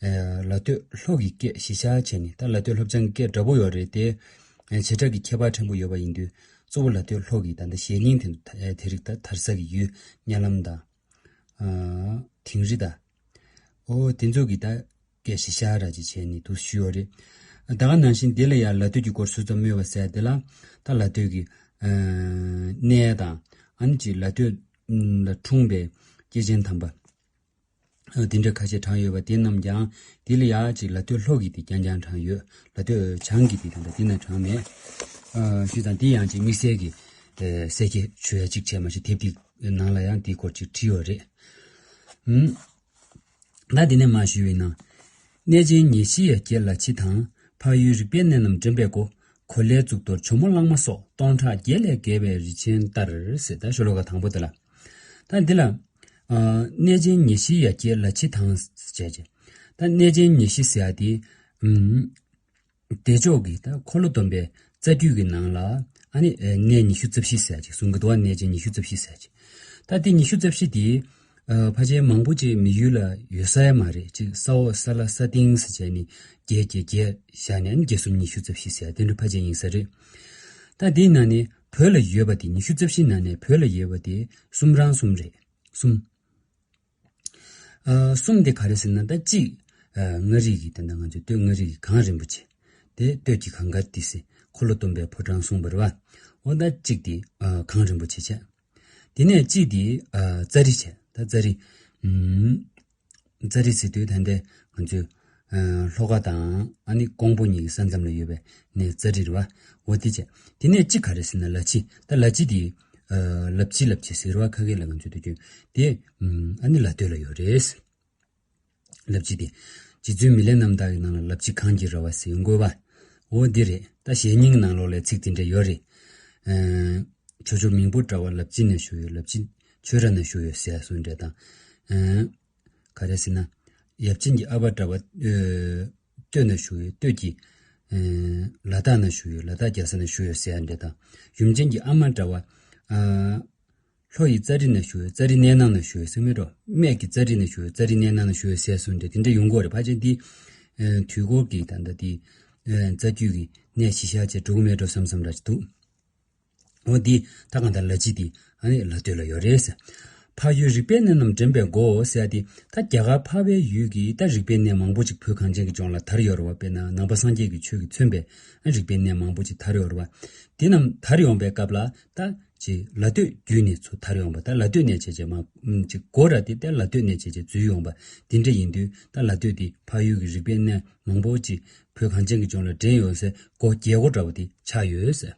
ཨ་ལ་སྟོད་ལྷོ་གི་སྐད་གཞི་བཞག་བྱས་ནས་ད་ལ་སྟོད་ལྷོ་བྱང་སྐད་འདྲ་པོ་ཡོད་རེད་དེ་ཨ་བྱེ་བྲག་གི་ཁྱད་པར་ཕྲན་བུ་ཡོད་པ་ཡིན་དུས། གཙོ་བོ་ལ་སྟོད་ལྷོ་གི་ད་ལྟ་གཞས་རྙིང་དེ་ཚོ་དེ་རིགས་ད་དར་ས་གི་ཡུལ་གཉའ་ལམ་དང་། དིང་རི་དང་། ཨོ་དེ་ཚོ་གི་ད་སྐད་གཞི་བཞག་ར་ཅིག་བྱས་ནས་འདུག་ཞུས་ཡོད་རེད། ད་ག་ནང་བཞིན་དེ་ལ་ཡང་ལ་སྟོད་ཀྱི་སྐོར་ཟུར་ཙམ་སྨོས་པ་ཟེར་དེ་ལ་ད་ལ་སྟོད་ཀྱི་གནས་དང་ཨ་ནི་ཅིག་ལ་སྟོད་ལ་འཁྲུངས་པའི་སྐྱེས་ཆེན་དམ་པ། དེ་འདྲ་ཁ་ཤས་དྲངས་ཡོད་པ་དེ་རྣམས་ཀྱང་དེ་ལ་ཡང་ཅིག་ལ་སྟོད་ལྷོ་གི་དེ་རྐྱང་རྐྱང་དྲངས་ཡོད། ལ་སྟོད་བྱང་གི་དེ་དང་དེ་ན་དྲངས་མེད། ཨ་ཞུས་ཙང་དེ་ཡང་ཅིག་དམིགས་བསལ་གྱི་ཨེ་གསལ་བཤད་ཞུ་ཡ་ཅིག་བྱས་མ་ཞུ་དེབ་དེ་ནང་ལ་ཡང་དེའི་སྐོར་ཅིག་བྲིས་ཡོད་རེད། ཨུམ། ད་དེ་ནས་མ་ཞུས་པའི་ནང་། གནས་ཆེན་ཉི་ཤུ་ཡ་བརྒྱད་ལ་ཕྱི་དང་། འཕགས་ཡུལ་རིག་པའི་གནས་རྣམས་འདྲེན་པའི་སྒོ། གོ་ལའི་གཙུག་ཏོར་ཇོ་མོ་གླང་མ་སོགས་སྟོང་ཕྲག་བརྒྱད་ལས་བརྒལ་བའི་རི་ཆེན་ལྟར་ཟེར་ད་ཤོ་ལོ་ཀ་དང་པོ་དེ་ལ། ད་འདི་ལ། ཨ་གནས་ཆེན་ཉི་ཤུ་ཡ་བརྒྱད་ལ་ཕྱི་དང་ཟེར་བྱས། ད་གནས་ཆེན་ཉི་ཤུ་ཟེར་ཡ་དེ། ཨུམ། བདེ་མཆོག་གི་ད་འཁོར་ལོ་སྡོམ་པའི་རྩ་རྒྱུད་ཀྱི་ནང་ལ་ཨ་ནི་གནས་ཉི་ཤུ་རྩ་བཞི་ཟེར་ཅིག་གསུང་གི་འདུག་བ། གནས་ཆེན་ཉི་ཤུ་རྩ་བཞི་ཟེར་ཅིག་ད་དེ་ཉི་ཤུ་རྩ་བཞི་དེ་ཕལ་ཆེར་མང་པོ་ཅིག་མི་ཡུལ་ལ་ཡོད་ས་ཡ་མ་རེད། ཅིག་ས་འོག་ས་ལ་ས་སྟེང་ཟེར་བྱས་ནས་བརྒྱད་བརྒྱད་བརྒྱད་བཞག་ནས་ཨ་ནི་བརྒྱད་གསུམ་ཉི་ཤུ་རྩ་བཞི་ཟེར་དེ་འདྲ་ཕལ་ཆེར་ཡིན་ས་རེད། ད་དེའི་ནང་ནས་བོད་ལ་ཡོད་པ་དེ་ཉི་ཤུ་རྩ་བཞི་ནང་ནས་བོད་ལ་ཡོད་པ་དེ་གསུམ་རང་གསུམ་རེད། གསུམ། ཨ་གསུམ་དེ་ག་རེ་ཟེར་ན་ད་གཅིག་ཨ་མངའ་རིས་ཀྱི་ད་ལྟ་ང་ཚོའི་སྟོད་མངའ་རིས་ཀྱི་གངས་རིན་པོ་ཆེ། དེ་སྟོད་ཀྱི་གངས་དཀར་ཏི་སེ་འཁོར་ལོ་སྡོམ་པའི་ཕོ་བྲང་གསུངས་པ་རེད་བ། འོ་ད་གཅིག་དེ་ཨ་གངས་རིན་པོ་ཆེ་བྱས། དེ་ནས་གཅིག་དེ་ཨ་རྩ་རི་བྱས། ད་རྩ་རི། ཨུམ། རྩ་རི་ཟེར་དུས་ད་ལྟའི་ང་ཚོའི་ཨ་ལྷོ་ཁ་དང་ཨ་ནི་ཀོང་པོ་གཉིས་ཀྱི་ས་མཚམས་ལ་ཡོད་པའི་གནས་རྩ་རི་རེད་བ། འོ་དེ་བྱས། དེ་ནས་གཅིག་ག་རེ་ཟེར་ན་ལ་ཕྱི། ད་ལ་ཕྱི་དེ་ཨ་ལ་ཕྱི་ལ་ཕྱི་ཟེར་བ་ཁ་སྐད་ལ་ང་ཚོའི་དུས་རྒྱུན་དེ་ཨ་ནི་ལ་སྟོད་ལ་ཡོད་རེད། ལ་ཕྱི་དེ། རྗེ་བཙུན་མི་ལའི་རྣམ་ཐར་གྱི་ནང་ལ་ལབ་ཅི་གངས་ཀྱི་ར་བ་ཟེར་ཡོང་དགོས་པ། འོ་འདི་རེད། ད་ཞལ་རྙིང་ནང་ལོགས་ལ་ཚིག་དེ་འདྲ་ཡོད་རེད། ཨ། ཆོས་མཆོག་མིང་པོ་འདྲ་བ་ལབ་ཅི་ནས་ཞུ་ཡོད། ལབ་ཅི་ཆོས་ར་ནས་ཞུ་ཡོད་ཟེར་སོང་འདྲ་དང་། ཨ། ག་རེ་ཟེར་ན། ཡབ་ཆེན་གྱི་ཨ་ཕ་འདྲ་བ། ཨ། སྟོད་ནས་ཞུ་ཡོད། སྟོད་ཀྱི། ཨ། ལ་དྭགས་ནས་ཞུ་ཡོད། ལ་དྭགས་རྒྱལ་ས་ནས་ཞུ་ཡོད་ཟེར་འདྲ་དང་། ཡུམ་ཆེན་གྱི་ཨ་མ་འདྲ་བ། ཨ། ལྷོ་ཡི་ཙཱ་རི་ནས་ཞུ་ཡོད། ཙཱ་རི་གནས་ནང་ནས་ཞུ་ཡོད་ཟེར་མེད་འགྲོ། སྨད་ཀྱི་ཙཱ་རི་ནས་ཞུ་ཡོད། ཙཱ་རི་གནས་ནང་ནས་ཞུ་ཡོད་ཟེར་སོང་འདྲ་དེ་འདྲ་ཡོང་གི་ཡོད་རེད། ཕལ་ཆེར་འདི། ཨ། དུས་འཁོར་གྱི་ད་ལྟ་འདི། ཨ། རྩ་རྒྱུད་ཀྱི་གནས་གཞི་བཞག་བྱས་འགྲོ་གི་མེད་འགྲོ་བསམ་བསམ་འདྲ་ཅིག་འདུག་འོ་འདི་ད་གང་ལྟར་ལ་ཅི་འདི་ཨ་ནི་ལ་སྟོད་ལ་ཡོད་རེད་ཟེར། འཕགས་ཡུལ་རིག་པའི་གནས་རྣམས་འདྲེན་པའི་སྒོ་ཟེར་ཡ་འདི་ད་རྒྱ་གར་འཕགས་པའི་ཡུལ་གྱི་ད་རིག་པའི་གནས་མང་པོ་ཅིག་བོད་གངས་ཅན་གྱི་ལྗོངས་ལ་དར་ཡོད་རེད་བ། དཔེར་ན་ནང་པ་སངས་རྒྱས་ཀྱི་ཆོས་ཀྱིས་མཚོན་པའི་ཨ་རིག་པའི་གནས་མང་པོ་ཅིག་དར་ཡོད་རེད་བ། དེ་རྣམས་དར་ཡོང་པའི་སྐབས་ལ་ད་ཅིག་ལ་སྟོད་བརྒྱུད་ནས་ཚུར་དར་ཡོང་པ། ད་ལ་སྟོད་ནས་བྱས་བྱས་མ་ཅིག་སྒོ་ར་དེ་ད་ལ་སྟོད་ནས་བྱས་བྱས་འཛུལ་ཡོང་པ་དེ་འདྲ་ཡིན་དུས། ད་ལ་སྟོད་དེ་འཕགས་ཡུལ་གྱི་རིག་པའི་གནས་མང་པོ་ཅིག་བོད་གངས་ཅན་གྱི་ལྗོངས་ལ་འདྲེན་ཡོད་ཟེར་སྒོ་རྒྱལ་སྒོ་འདྲ་བོ་དེ་ཆགས་ཡོད་ཟེར།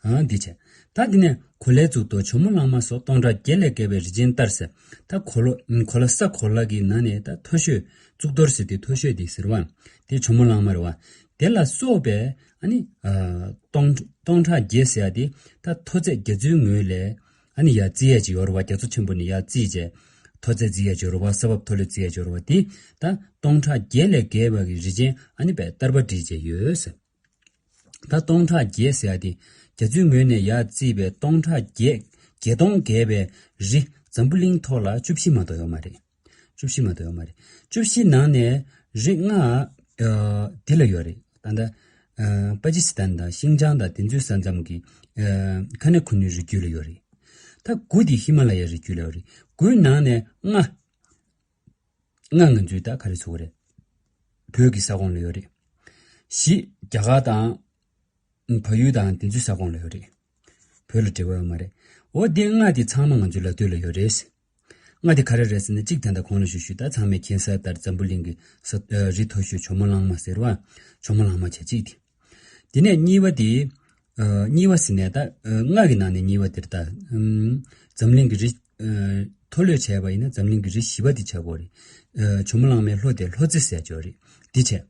ཨང་འདི་བྱས། ད་འདི་ནས་གོ་ལའི་གཙུག་ཏོར་ཇོ་མོ་གླང་མ་སོགས་སྟོང་ཕྲག་བརྒྱད་ལས་བརྒལ་བའི་རི་ཆེན་ལྟར་ཟེར། ད་གོ་ལོ་གོ་ལ་ས་གོ་ལ་གི་ནང་ནས་ད་མཐོ་ཤོས་གཙུག་ཏོར་ཟེར་དེ་མཐོ་ཤོས་དེ་ཟེར་བ། དེ་ཇོ་མོ་གླང་མ་རེད་བ། དེ་ལ་སོགས་པའི་ཨ་ནི་ཨ་སྟོང་སྟོང་ཕྲག་བརྒྱད་ཟེར་ཡ་དེ་ད་མཐོ་ཚད་རྒྱ་མཚོའི་ངོས་ལས་ཨ་ནི་ཡར་བརྩི་ཡ་ཅིག་ཡོད་རེད་བ། རྒྱ་མཚོ་ཆེན་པོ་ནས་ཡར་བརྩིས་བྱས་མཐོ་ཚད་བརྩི་ཡ་ཅིག་ཡོད་རེད་བ། ས་བབ་མཐོ་ལོས་བརྩི་ཡ་ཅིག་ཡོད་རེད་བ། དེ་ད་སྟོང་ཕྲག་བརྒྱད་ལས་བརྒལ་བ་གི་རི་ཆེན་ཨ་ནི་བས་བསྟར་པ་བསྒྲིགས་བྱས་ཡོད་ཟེར། ད་སྟོང་ཕྲག་བརྒྱད་ཟེར་ཡ་དེ་རྒྱ་མཚོའི་ངོས་ནས་ཡར་བརྩིས་པའི་སྟོང་ཕྲག་བརྒྱད་བརྒྱད་སྟོང་བརྒལ་བའི་རི་འཛམ་བུ་གླིང་ཐོག་ལ་བཅུ་བཞི་མ་གཏོགས་ཡོད་མ་རེད། བཅུ་བཞི་མ་གཏོགས་ཡོད་མ་རེད། བཅུ་བཞི་ནང་ནས་རི་ལྔ་ཨ་འདི་ལ་ཡོད་རེད། ད་ལྟ་ཨ་པ་ཀི་སི་ཐན་དང་ཤིང་ཅང་དང་དེ་ཚོའི་ས་མཚམས་ཀྱི་ཨ་ཁ་ནེ་ཁུ་ནུའི་རི་རྒྱུད་ལ་ཡོད་རེད། ད་དགུ་དེ་ཧི་མ་ལ་ཡའི་རི་རྒྱུད་ལ་ཡོད་རེད། དགུའི་ནང་ནས་ལྔ། ལྔ་ང་ཚོའི་ད་ག་རེ་ཟེར་དགོས་རེད། བོད་ཀྱི་ས་ཁོངས་ལ་ཡོད་རེད། བཞི་རྒྱ་གར་དང་། བལ་ཡུལ་དང་དེ་ཚོའི་ས་ཁོངས་ལ་ཡོད་རེད། བོད་ལ་འབྲེལ་བ་ཡོད་མ་རེད། འོ་དེ་ལྔ་དེ་ཚང་མ་ང་ཚོའི་ལ་སྟོད་ལ་ཡོད་རེད། ལྔ་དེ་ག་རེ་རེད་ཟེར་ན། གཅིག་ད་ལྟ་གོང་ལ་ཞུས་ཞུས་ད་ཚང་མས་མཁྱེན་གསལ་ལྟར་འཛམ་བུ་གླིང་གི་ས་ཨ་རི་མཐོ་ཤོས་ཇོ་མོ་གླང་མ་ཟེར་བ། ཇོ་མོ་གླང་མ་བྱས་གཅིག་དེ། དེ་ནས་གཉིས་པ་དེ། ཨ་གཉིས་པ་ཟེར་ནས་ད་ཨ་ལྔ་གི་ནང་ནས་གཉིས་པ་དེར་ད་ཨམ་འཛམ་གླིང་གི་རི་ཨ་མཐོ་ལོས་བྱས་པ་ཡིན་ན་འཛམ་གླིང་གི་རི་བཞི་པ་དེ་ཆགས་ཀྱི་ཡོད་རེད། ཨ་ཇོ་མོ་གླང་མའི་ལྷོ་དེ་ལྷོ་རྩེ་ཟེར་ཡ་ཅིག་ཡོད་རེད། འདི་བྱས།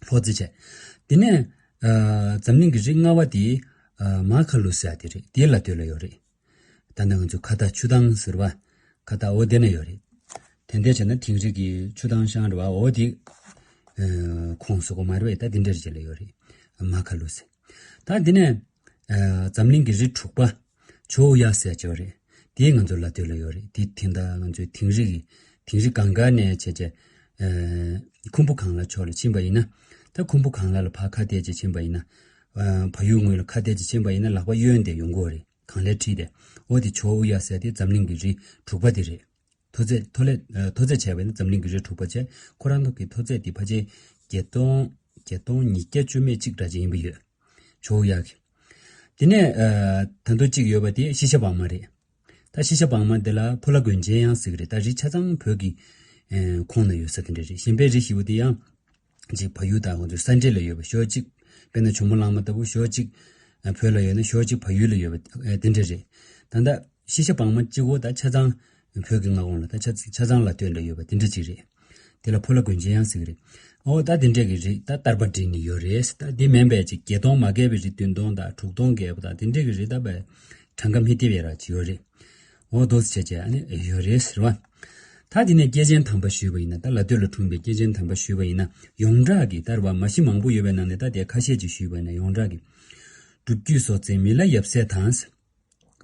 ལྷོ་རྩེ་བྱས། དེ་ནས་ཨ་འཛམ་གླིང་གི་རི་ལྔ་པ་དེ་ཨ་མ་ཁ་ལུ་ཟེར་ཡ་དེ་རེད། དེའི་ལ་སྟོད་ལ་ཡོད་རེད། ད་ལྟ་ང་ཚོ་ཁ་བཏགས་ཆུ་ཐང་ཟེར་བ། ཁ་བཏགས་འོ་དེ་ན་ཡོད་རེད། དེ་འདྲ་བྱས་ན་དིང་རི་གི་ཆུ་ཐང་ཤང་རེད་བ། འོ་དེ་ཨ་ཁོངས་སུ་གོ་མ་རེད་བས། ད་དེ་འདྲ་རེད་ལ་ཡོད་རེད། མ་ཁ་ལུ་ཟེར། ད་དེ་ནས་ཨ་འཛམ་གླིང་གི་རི་དྲུག་པ་ཇོ་ཨུ་ཡ་ཟེར་ཅིག་ཡོད་རེད། དེ་ང་ཚོ་ལ་སྟོད་ལ་ཡོད་རེད། དེ་དེ་ད་ང་ཚོའི་དིང་རི་གི་དིང་རི་གངས་དཀར་ནས་བྱས་བྱས་ཨ་ཁུམ་བུ་གངས་ལ་ཕྱོགས་ལ་ཕྱིན་པ་ཡིན་ན། ད་ཁུམ་བུ་གངས་ལ་ལ་ཕར་ཁ་གཏད་བྱས་ཕྱིན་པ་ཡིན་ན། ཨ་བལ་ཡུལ་ངོས་ལ་ཁ་གཏད་བྱས་ཕྱིན་པ་ཡིན་ན་ལག་པ་གཡོན་དེ་ཡོང་གི་ཡོད་རེད། གངས་ལས་འཁྲིས་ཏེ། འོ་དེ་ཇོ་ཨུ་ཡ་ཟེར་དེ་འཛམ་གླིང་གི་རི་དྲུག་པ་དེ་རེད། མཐོ་ཚད་མཐོ་ལས་ཨ་མཐོ་ཚད་བྱས་པ་ཡིན་ན་འཛམ་གླིང་གི་རི་དྲུག་པ་བྱས། ཁོ་རང་ཚོ་གི་མཐོ་ཚད་དེ་ཕལ་ཆེར་བརྒྱད་སྟོང་བརྒྱད་སྟོང་ཉིས་བརྒྱ་བཅུ་མེད་གཅིག་འདྲ་ཅིག་ཡིན་པ་ཡོད། ཇོ་ཨུ་ཡ་གི། དེ་ནས་ཨ་ད་དུང་གཅིག་ཡོད་པ་དེ་ཤི་ཤ་བང་མ་རེད། ད་ཤི་ཤ་བང་མ་དེ་ལ་ཕོ་ལྷ་དགོན་ཆེན་ཡང་ཟེར་གི་རེད། ད་རི་ཆ་ཚང་བོད་ཀྱི་ཨ་ཁོངས་ན་ཡོད་ས་དེ་འདྲ་རེད། གཞན་པའི་རི་བཞི་པོ་དེ་ཡང་ཅིག་བལ་ཡུལ་དང་ང་ཚོའི་ས་འབྲེལ་ལ་ཡོད་པ་ཤོག་ཅིག་དཔེར་ན་ཇོ་མོ་གླང་མ་ལྟ་བུ་ཤོག་ཅིག་ཨ་བོད་ལ་ཡོད་ན་ཤོག་ཅིག་བལ་ཡུལ་ལ་ཡོད་པ་ཨ་དེ་འདྲ་རེད། ད་ལྟ་ཤི་ཤ་བང་མ་གཅིག་པོ་ད་ཆ་ཚང་བོད་ཀྱི་མངའ་ཁོངས་ལ་ད་ཆ་ཆ་ཚང་ལ་སྟོད་ལ་ཡོད་པ་དེ་འདྲ་ཅིག་རེད། དེ་ལ་ཕོ་ལྷ་དགོན་ཆེན་ཡང་ཟེར་གི་རེད། འོ་ད་དེ་འདྲ་གི་རི་ད་བསྟར་པ་བསྒྲིགས་ནས་ཡོད་རེད། ད་དེ་མིན་པའི་ཅིག་བརྒྱད་སྟོང་མ་བརྒལ་བའི་རི་བདུན་སྟོང་དང་དྲུག་སྟོང་བརྒལ་བ་དང་དེ་འདྲ་གི་རི་ད་བས་གྲངས་ཀ་མི་བདེ་བའི་ར་ཅིག་ཡོད་རེད། འོ་དོ་ཟེར་བྱས་བྱས་ཨ་ནི་ཡོད་རེད་ཟེར་བ། ད་དེ་ནས་སྐྱེས་ཆེན་དམ་པ་ཞུས་པ་ཡིན་ན། ད་ལ་སྟོད་ལ་འཁྲུངས་པའི་སྐྱེས་ཆེན་དམ་པ་ཞུས་པ་ཡིན་ན། ཡོངས་གྲགས་ཀྱི་བསྟར་བ་མ་གཞི་མང་པོ་ཡོད་པའི་ནང་ནས་ད་དེ་ཁ་ཤས་ཅིག་ཞུས་པ་ཡིན་ན། ཡོངས་གྲགས་ཀྱི་སྒྲུབ་བརྒྱུད་སྲོག་འཛིན་མི་ལ་ཡབ་སྲས་དང་།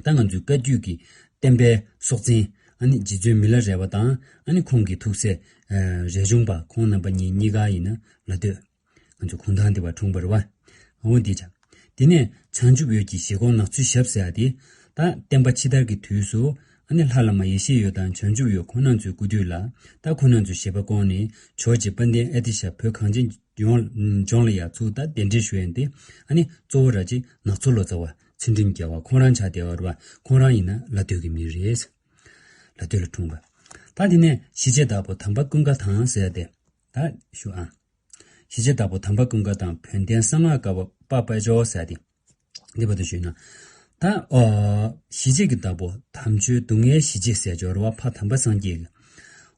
ད་ང་ཚོའི་བཀའ་བརྒྱུད་ཀྱི་བསྟན་པའི་སྲོག་འཛིན་ཨ་ནི་རྗེ་བཙུན་མི་ལ་རས་པ་དང་། ཨ་ནི་ཁོང་གི་ཐུགས་སྲས་ཨ་རས་ཆུང་པ་ཁོང་རྣམ་པ་གཉིས་གཉིས་ཀ་ཡིན་ན་ལ་སྟོད། ང་ཚོ་གུང་ཐང་འདི་བ་འཁྲུངས་པ་རེད་བ། འོ་འདི་ཆ། དེ་ནས་བྱང་ཆུབ་འོད་ཀྱི་བཞེད་དགོངས་ནག་ཚུལ་ཞབས་ཟེར་ཡ་དེ། ད་བསྟན་པ་ཕྱི་དར་གྱི་དུས་སུ་ཨ་ནི་ལྷ་བླ་མ་ཡེ་ཤེས་འོད་དང་བྱང་ཆུབ་འོད་ཁོང་རྣམ་ཚོའི་སྐུ་དུས་ལ། ད་ཁོང་རྣམ་ཚོའི་བཞེད་པ་སྐོང་ནས་ཇོ་བོ་རྗེ་དཔལ་ལྡན་ཨ་ཏི་ཤ་བོད་གངས་ཅན་ལྗོངས་ལྗོངས་ལ་ཡར་ཚུར་ད་གདན་འདྲེན་ཞུ་ཡ་དེ། ཨ་ནི་གཙོ་བོ་ར་ཅིག་ནག་ཚོ་ལོ་ཙཱ་བ་ཚུལ་ཁྲིམས་རྒྱལ་བ་ཁོང་རང་ཆགས་བསྡད་པ་རེད་བ། ཁོང་རང་ཡིན་ན་ལ་སྟོད་ཀྱི་མི་རེད། ལ་སྟོད་ལ་འཁྲུངས་པ། ད་དེ་ནས་ཞི་བྱེད་བདག་པོ་དམ་པ་ཀུན་དགའ་དང་ཟེར་ཡ་དེ། ད་ཞུ་ཨ། ཞི་བྱེད་བདག་པོ་དམ་པ་ཀུན་དགའ་དང་བོན་བསྟན་གསང་སྔགས་ཀ་བ་པ་དཔལ་འབྱོར་ཟེར་ཏེ། འདི་བར་དུ་ཞུས་ན། ད་ཨོ་ཞི་བྱེད་ཀྱི་བདག་པོ་དམ་ཆོས་སྡུག་བསྔལ་ཞི་བྱེད་ཟེར་འབྱོར་བ་ཕ་དམ་པ་སངས་རྒྱས་ཀྱི།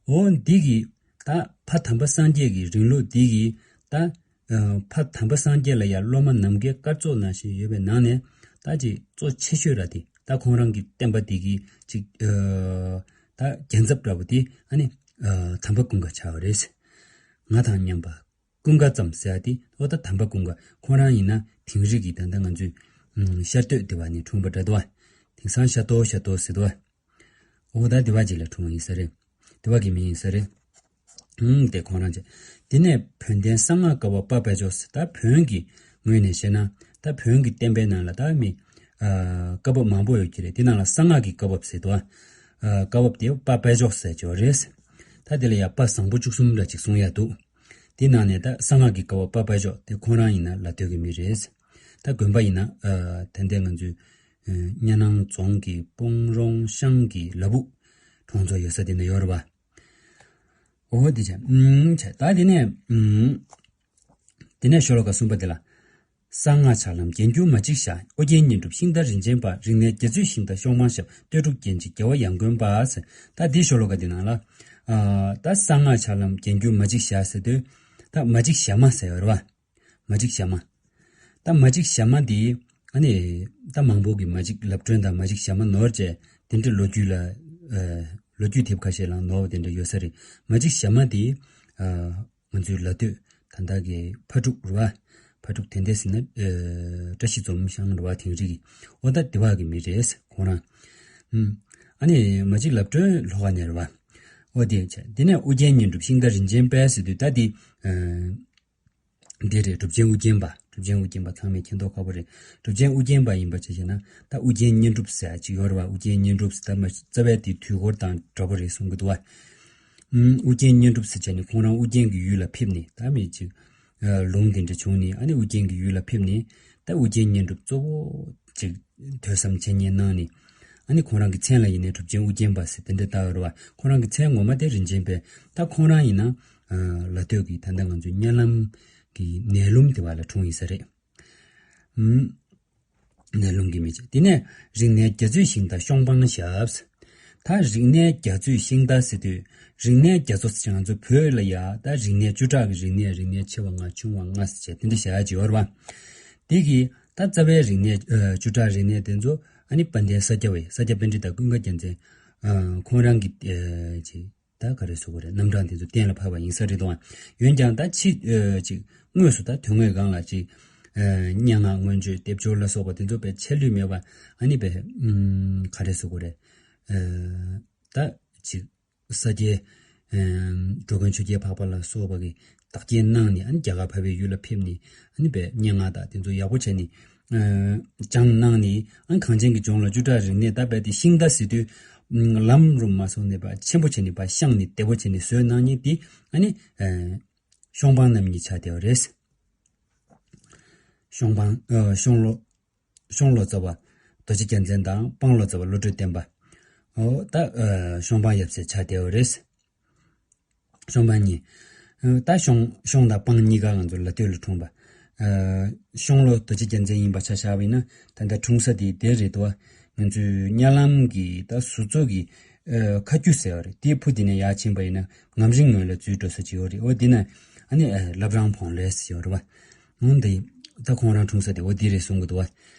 འོ་འདི་གི་ ད་ཕ་དམ་པ་སངས་རྒྱས་ཀྱི་རིང་ལུགས་འདི་གི་ད་ཕ་དམ་པ་སངས་རྒྱས་ལ་ཡང་སློབ་མ་ནམ་མཁའི་སྐར་ཚོགས་ནང་བཞིན་ཡོད་པའི་ནང་ནས་ད་ཅིག་གཙོ་ཆེ་ཤོས་ར་དེ་ད་ཁོང་རང་གི་བསྟན་པ་འདི་གི་ཅིག་ད་རྒྱལ་ཚབ་འདྲ་བོ་དེ་ཨ་ནི་དམ་པ་ཀུན་དགའ་ཆགས་པ་རེད། ང་དང་མཉམ་པ་ཀུན་དགའ་ཙམ་ཟེར་ཡ་དེ་ཨོ་ད་དམ་པ་ཀུན་དགའ་ཁོང་རང་ཡིན་ན་དིང་རི་གི་ད་ལྟ་ང་ཚོའི་ཤར་སྟོད་དེ་བ་ནས་འཁྲུངས་པ་འདྲ་འདུག་བ། དེང་སང་ཤར་ཏོ་ཤར་ཏོ་ཟེར་འདུག་བ། ཨོ་ད་དེ་བ་ཅིག་ལ་འཁྲུངས་པ་ཡིན་ས་རེད། དེ་བ་གི་མིང་ཡིན་ས་རེད། ཨུམ་དེ་ཁོང་རང་ཅིག་དེ་ནས་བོན་བསྟན་གསང་སྔགས་བཀའ་བབས་དཔལ་འབྱོར་ཟེར་ད་བོན་གྱི་ངོས་ནས་བཤད་ན་ད་བོན་གྱི་བསྟན་པའི་ནང་ལ་ད་མི་བཀའ་བབས་མང་པོ་ཡོད་ཀྱི་རེད། དེ་ནང་ལ་གསང་སྔགས་ཀྱི་བཀའ་བབས་ཟེར་འདུག་བ། བཀའ་བབས་དེ་དཔལ་དཔལ་འབྱོར་ཟེར་གྱི་རེད། ད་དེ་ལ་ཡང་དཔལ་བཟང་པོ་བཅུ་གསུམ་འདྲ་ཅིག་གསུང་ཡ་འདུག་དེ་ནང་ནས་ད་གསང་སྔགས་ཀྱི་བཀའ་བབས་དཔལ་དཔལ་འབྱོར་དེ་ཁོང་རང་ཡིན་ན་ལ་སྟོད་ཀྱི་མི་རེད། ད་དགོན་པ་ཡིན་ན་ད་ལྟའི་ང་ཚོའི་གཉའ་ནང་རྫོང་གི་སྤུངས་རོང་ཤང་གི་ལ་ཕུག་གྲོང་ཚོ་ཡོད་ས་དེ་ན་ཡོད་རེད་བ། འོ་དེ་བྱས་ཨུམ་བྱས་ད་དེ་ནས་ཨུམ། དེ་ནས་ཤོ་ལོ་ཀ་གསུམ་པ་དེ་ལ། གསང་སྔགས་ཕྱྭ་ལམ་རྒྱན་གྱུར་མ་གཅིག་ཞྭ། ཨོ་རྒྱན་བསྙེན་སྒྲུབ་ཤིང་རྟ་རིན་ཆེན་པ། རིག་གནས་རྒྱ་མཚོས་ཤིང་རྟ་གཤོག་མང་ཞབས། སྟོད་འབྲུག་རྒྱན་ཆེན་རྒྱལ་བ་ཡང་དགོན་པ་ཟེར། ད་འདི་ཤོ་ལོ་ཀ་འདི་ནང་ལ། ཨ་ད་གསང་སྔགས་ཕྱྭ་ལམ་རྒྱན་གྱུར་མ་གཅིག་ཞྭ་ཟེར་དུས། ད་མ་གཅིག་ཞྭ་མ་ཟེར་ཡོད་རེད་བ། མ་གཅིག་ཞྭ་མ། ད་མ་གཅིག་ཞྭ་མ་འདི། ཨ་ནི། ད་མང་པོ་གི་མ་གཅིག་ལབ་སྒྲོན་དང་མ་གཅིག་ཞྭ་མ་ནོར་བཅས་དེ་འདྲའི་ལོ་རྒྱུས་ལ། ཨ་ལོ་རྒྱུས་དེབ་ཁ་ཤས་ལ་ནོར་བ་དེ་འདྲ་ཡོད་ས་རེད། མ་གཅིག་ཞྭ་མ་འདི། ཨ། ང་ཚོའི་ལ་སྟོད་ད་ལྟ་གི་ཕ་ཕྲུག་རེད་བ། ཕ་ཕྲུག་དེ་འདྲས་ཟེར་ན་ཨ་བཀྲ་ཤིས་འཛོམས་ཤང་རེད་བ་དིང་རི་གི། ཨོ་ད་དེ་བ་གི་མི་རེད་ཁོང་རང་། ཨུམ། ཨ་ནི་མ་གཅིག་ལབ་སྒྲོན་ལྷོ་ཁ་ནས་རེད་བ། ཨོ་དེ་བྱས་དེ་ནས་ཨོ་རྒྱན་བསྙེན་སྒྲུབ་ཤིང་རྟ་རིན་ཆེན་དཔལ་ཟེར་དུས་ད་དེ། ཨ་འདི་རེད། གྲུབ་ཆེན་ཨོ་རྒྱན་པ། གྲུབ་ཆེན་ཨོ་རྒྱན་པ་ཚང་མས་མཁྱེན་རྟོགས་ཁག་པོ་རེད། གྲུབ་ཆེན་ཨོ་རྒྱན་པ་ཡིན་པ་ཆ་བཞག་ན་ད་ཨོ་རྒྱན་བསྙེན་སྒྲུབ་ཟེར་ཡ་ཅིག་ཡོད་རེད་བ། ཨོ་རྒྱན་བསྙེན་སྒྲུབ་ཟེར་ད་མ་རྩ་བའི་དེ་དུས་འཁོར་དང་འདྲ་པོ་རེད་གསུང་གི་འདུག་བ། ཨུམ། ཨོ་རྒྱན་བསྙེན་སྒྲུབ་ཟེར་བྱས་ནས་ཁོང་རང་ཨོ་རྒྱན་གྱི་ཡུལ་ལ་ཕེབས་ནས་ད་མི་ཅིག་ཨ་ལུང་དེ་འདྲ་བྱུང་ནས་ཨ་ནི་ཨོ་རྒྱན་གྱི་ཡུལ་ལ་ཕེབས་ནས་ད་ཨོ་རྒྱན་བསྙེན་སྒྲུབ་གཙོ་བོ་ཅིག་ཐོས་བསམ་འཆད་ཉན་གནང་ནས་ཨ་ནི་ཁོང་རང་གི་མཚན་ལ་ཡིན་ནའི་གྲུབ་ཆེན་ཨོ་རྒྱན་པ་ཟེར་དེ་འདྲ་བཏགས་ཡོད་རེད་བ། ཁོང་རང་གི་མཚན་ངོ་མ་དེ་རིན་ཆེན་དཔལ། ད་ཁོང་རང་ཡིན་ན་ཨ་ལ་སྟོད་ཀྱི་ད་ལྟ་ང་ཚོའི་གཉའ་ལམ་གྱི་ནས་ལུམ་དེ་བ་ལ་འཁྲུངས་ཡིན་ས་རེད། ཨུམ། ནས་ལུང་གི་མི་བྱེད། དེ་ནས་རིག་གནས་རྒྱ་མཚོའི་ཤིང་རྟ་གཤོག་པང་ཞབས། ད་རིག་གནས་རྒྱ་མཚོའི་ཤིང་རྟ་ཟེར་དུས། རིག་གནས་རྒྱ་མཚོ་ཟེར་ང་ཚོ་བོད་ལ་ཡ་ད་རིག་གནས་བཅུ་ཕྲག་གི་རིག་གནས། རིག་གནས་ཆེ་བ་ལྔ་ཆུང་བ་ལྔ་ཟེར་བྱས་དེ་འདྲ་བྱ་ཡ་ཅིག་ཡོད་རེད་བ། དེ་གི་ད་རྩ་བའི་རིག་གནས་ཨ་བཅུ་ཕྲག་རིག་གནས་དེ་ཚོ་ཨ་ནི་དཔལ་ལྡན་ས་སྐྱ་བའི་ས་སྐྱ་པཎྜི་ཏ་ཀུན་དགའ་རྒྱལ་མཚན་ཨ་ཁོང་རང་གི་ཨ་ཅིག་ད་ག་རེ་ཟེར་དགོས་རེད། རྣམ་གྲངས་དེ་ཚོ་གཏན་ལ་ཕབ་པ་ཡིན་ས་རེད་དོ། འོན་ཀྱང་ད་ཕྱི་ཨ་ཅིག་དངོས་སུ་ད་དོན་དངོས་སྒང་ལ་ཅིག་ཨ་སྙན་ངག་མངོན་བརྗོད་སྡེབ་སྦྱོར་ལ་སོགས་པ་དེ་ཚོ་དཔེ་ཆད་ལུས་མེད་པ་ཨ་ནི་དཔེ་ཨུམ་ག་རེ་ཟེར་དགོས་རེད། ཨ་ད་ཅིག་ས་སྐྱའི་ཨ་འགྲོ་མགོན་ཆོས་རྒྱལ་འཕགས་པ་ལ་སོགས་པ་གི་བདག་རྐྱེན་གནང་ནས་ཨ་ནི་རྒྱ་གར་འཕགས་པའི་ཡུལ་ལ་ཕེབས་ནས་ཨ་ནི་དཔེ་སྙན་ངག་དང་དེ་ཚོ་ཡག་པོ་བྱས་ནས། ཨ་སྦྱངས་གནང་ནས་ཨ་གངས་ཅན་གྱི་ལྗོངས་ལ་བཅུ་ཕྲག་རིག་གནས་ད་རྦད་དེ་ཤིང་རྟ་ཟེར་དུས་ཨ་ལམ་རུ་མ་སོང་ནས་པ་ཆེན་པོ་བྱས་ནས་པ་བཤངས་ནས་བདེ་པོ་བྱས་ནས་བཟོས་གནང་མཁན་དེ་ཨ་ནི་ཨ་གཤོག་པང་རྣམ་གཉིས་ཆགས་བསྡད་པ་རེད། གཤོག་པང་ཨ་གཤོང་ལོ་གཤོང་ལོ་ཙཱ་བ་རྡོ་རྗེ་རྒྱལ་མཚན་དང་སྤང་ལོ་ཙཱ་བ་བློ་གྲོས་བརྟན་པ། ཨོ་ད་ཨ་གཤོག་པང་ཡབ་སྲས་ཆགས་བསྡད་པ་རེད། གཤོང་པ་གཉིས། ད་གཤོང་གཤོང་དང་སྤང་གཉིས་ཀ་ང་ཚོ་ལ་སྟོད་ལ་འཁྲུངས་པ། གཤོང་ལོ་རྡོ་རྗེ་རྒྱལ་མཚན་ཡིན་པ་ཆ་བཞག་པ་ཡིན་ན་ད་ལྟ་འཁྲུངས་ས་དེ་དེ་རེད་དོ། ང་ཚོའི་གཉའ་ལམ་གྱི་ད་ཟུར་ཚོ་གི་ཁ་རྒྱུད་ཟེར་བ་རེད། དེའི་ཕུ་དེ་ནས་ཡར་ཕྱིན་པ་ཡིན་ན་ངམ་རིང་ངོས་ལ་འཛུལ་འགྲོ་ས་ཅིག་ཡོད་རེད། འོ་དེ་ན་ཨ་ནི་བླ་བྲང་བོང་ལེ་ཟེར་ཡོད་རེད་བ། འོ་འདི་ད་ཁོང་རང་འཁྲུངས་ས་དེ་འོ་འདི་རེད་གསུང་གི་འདུག་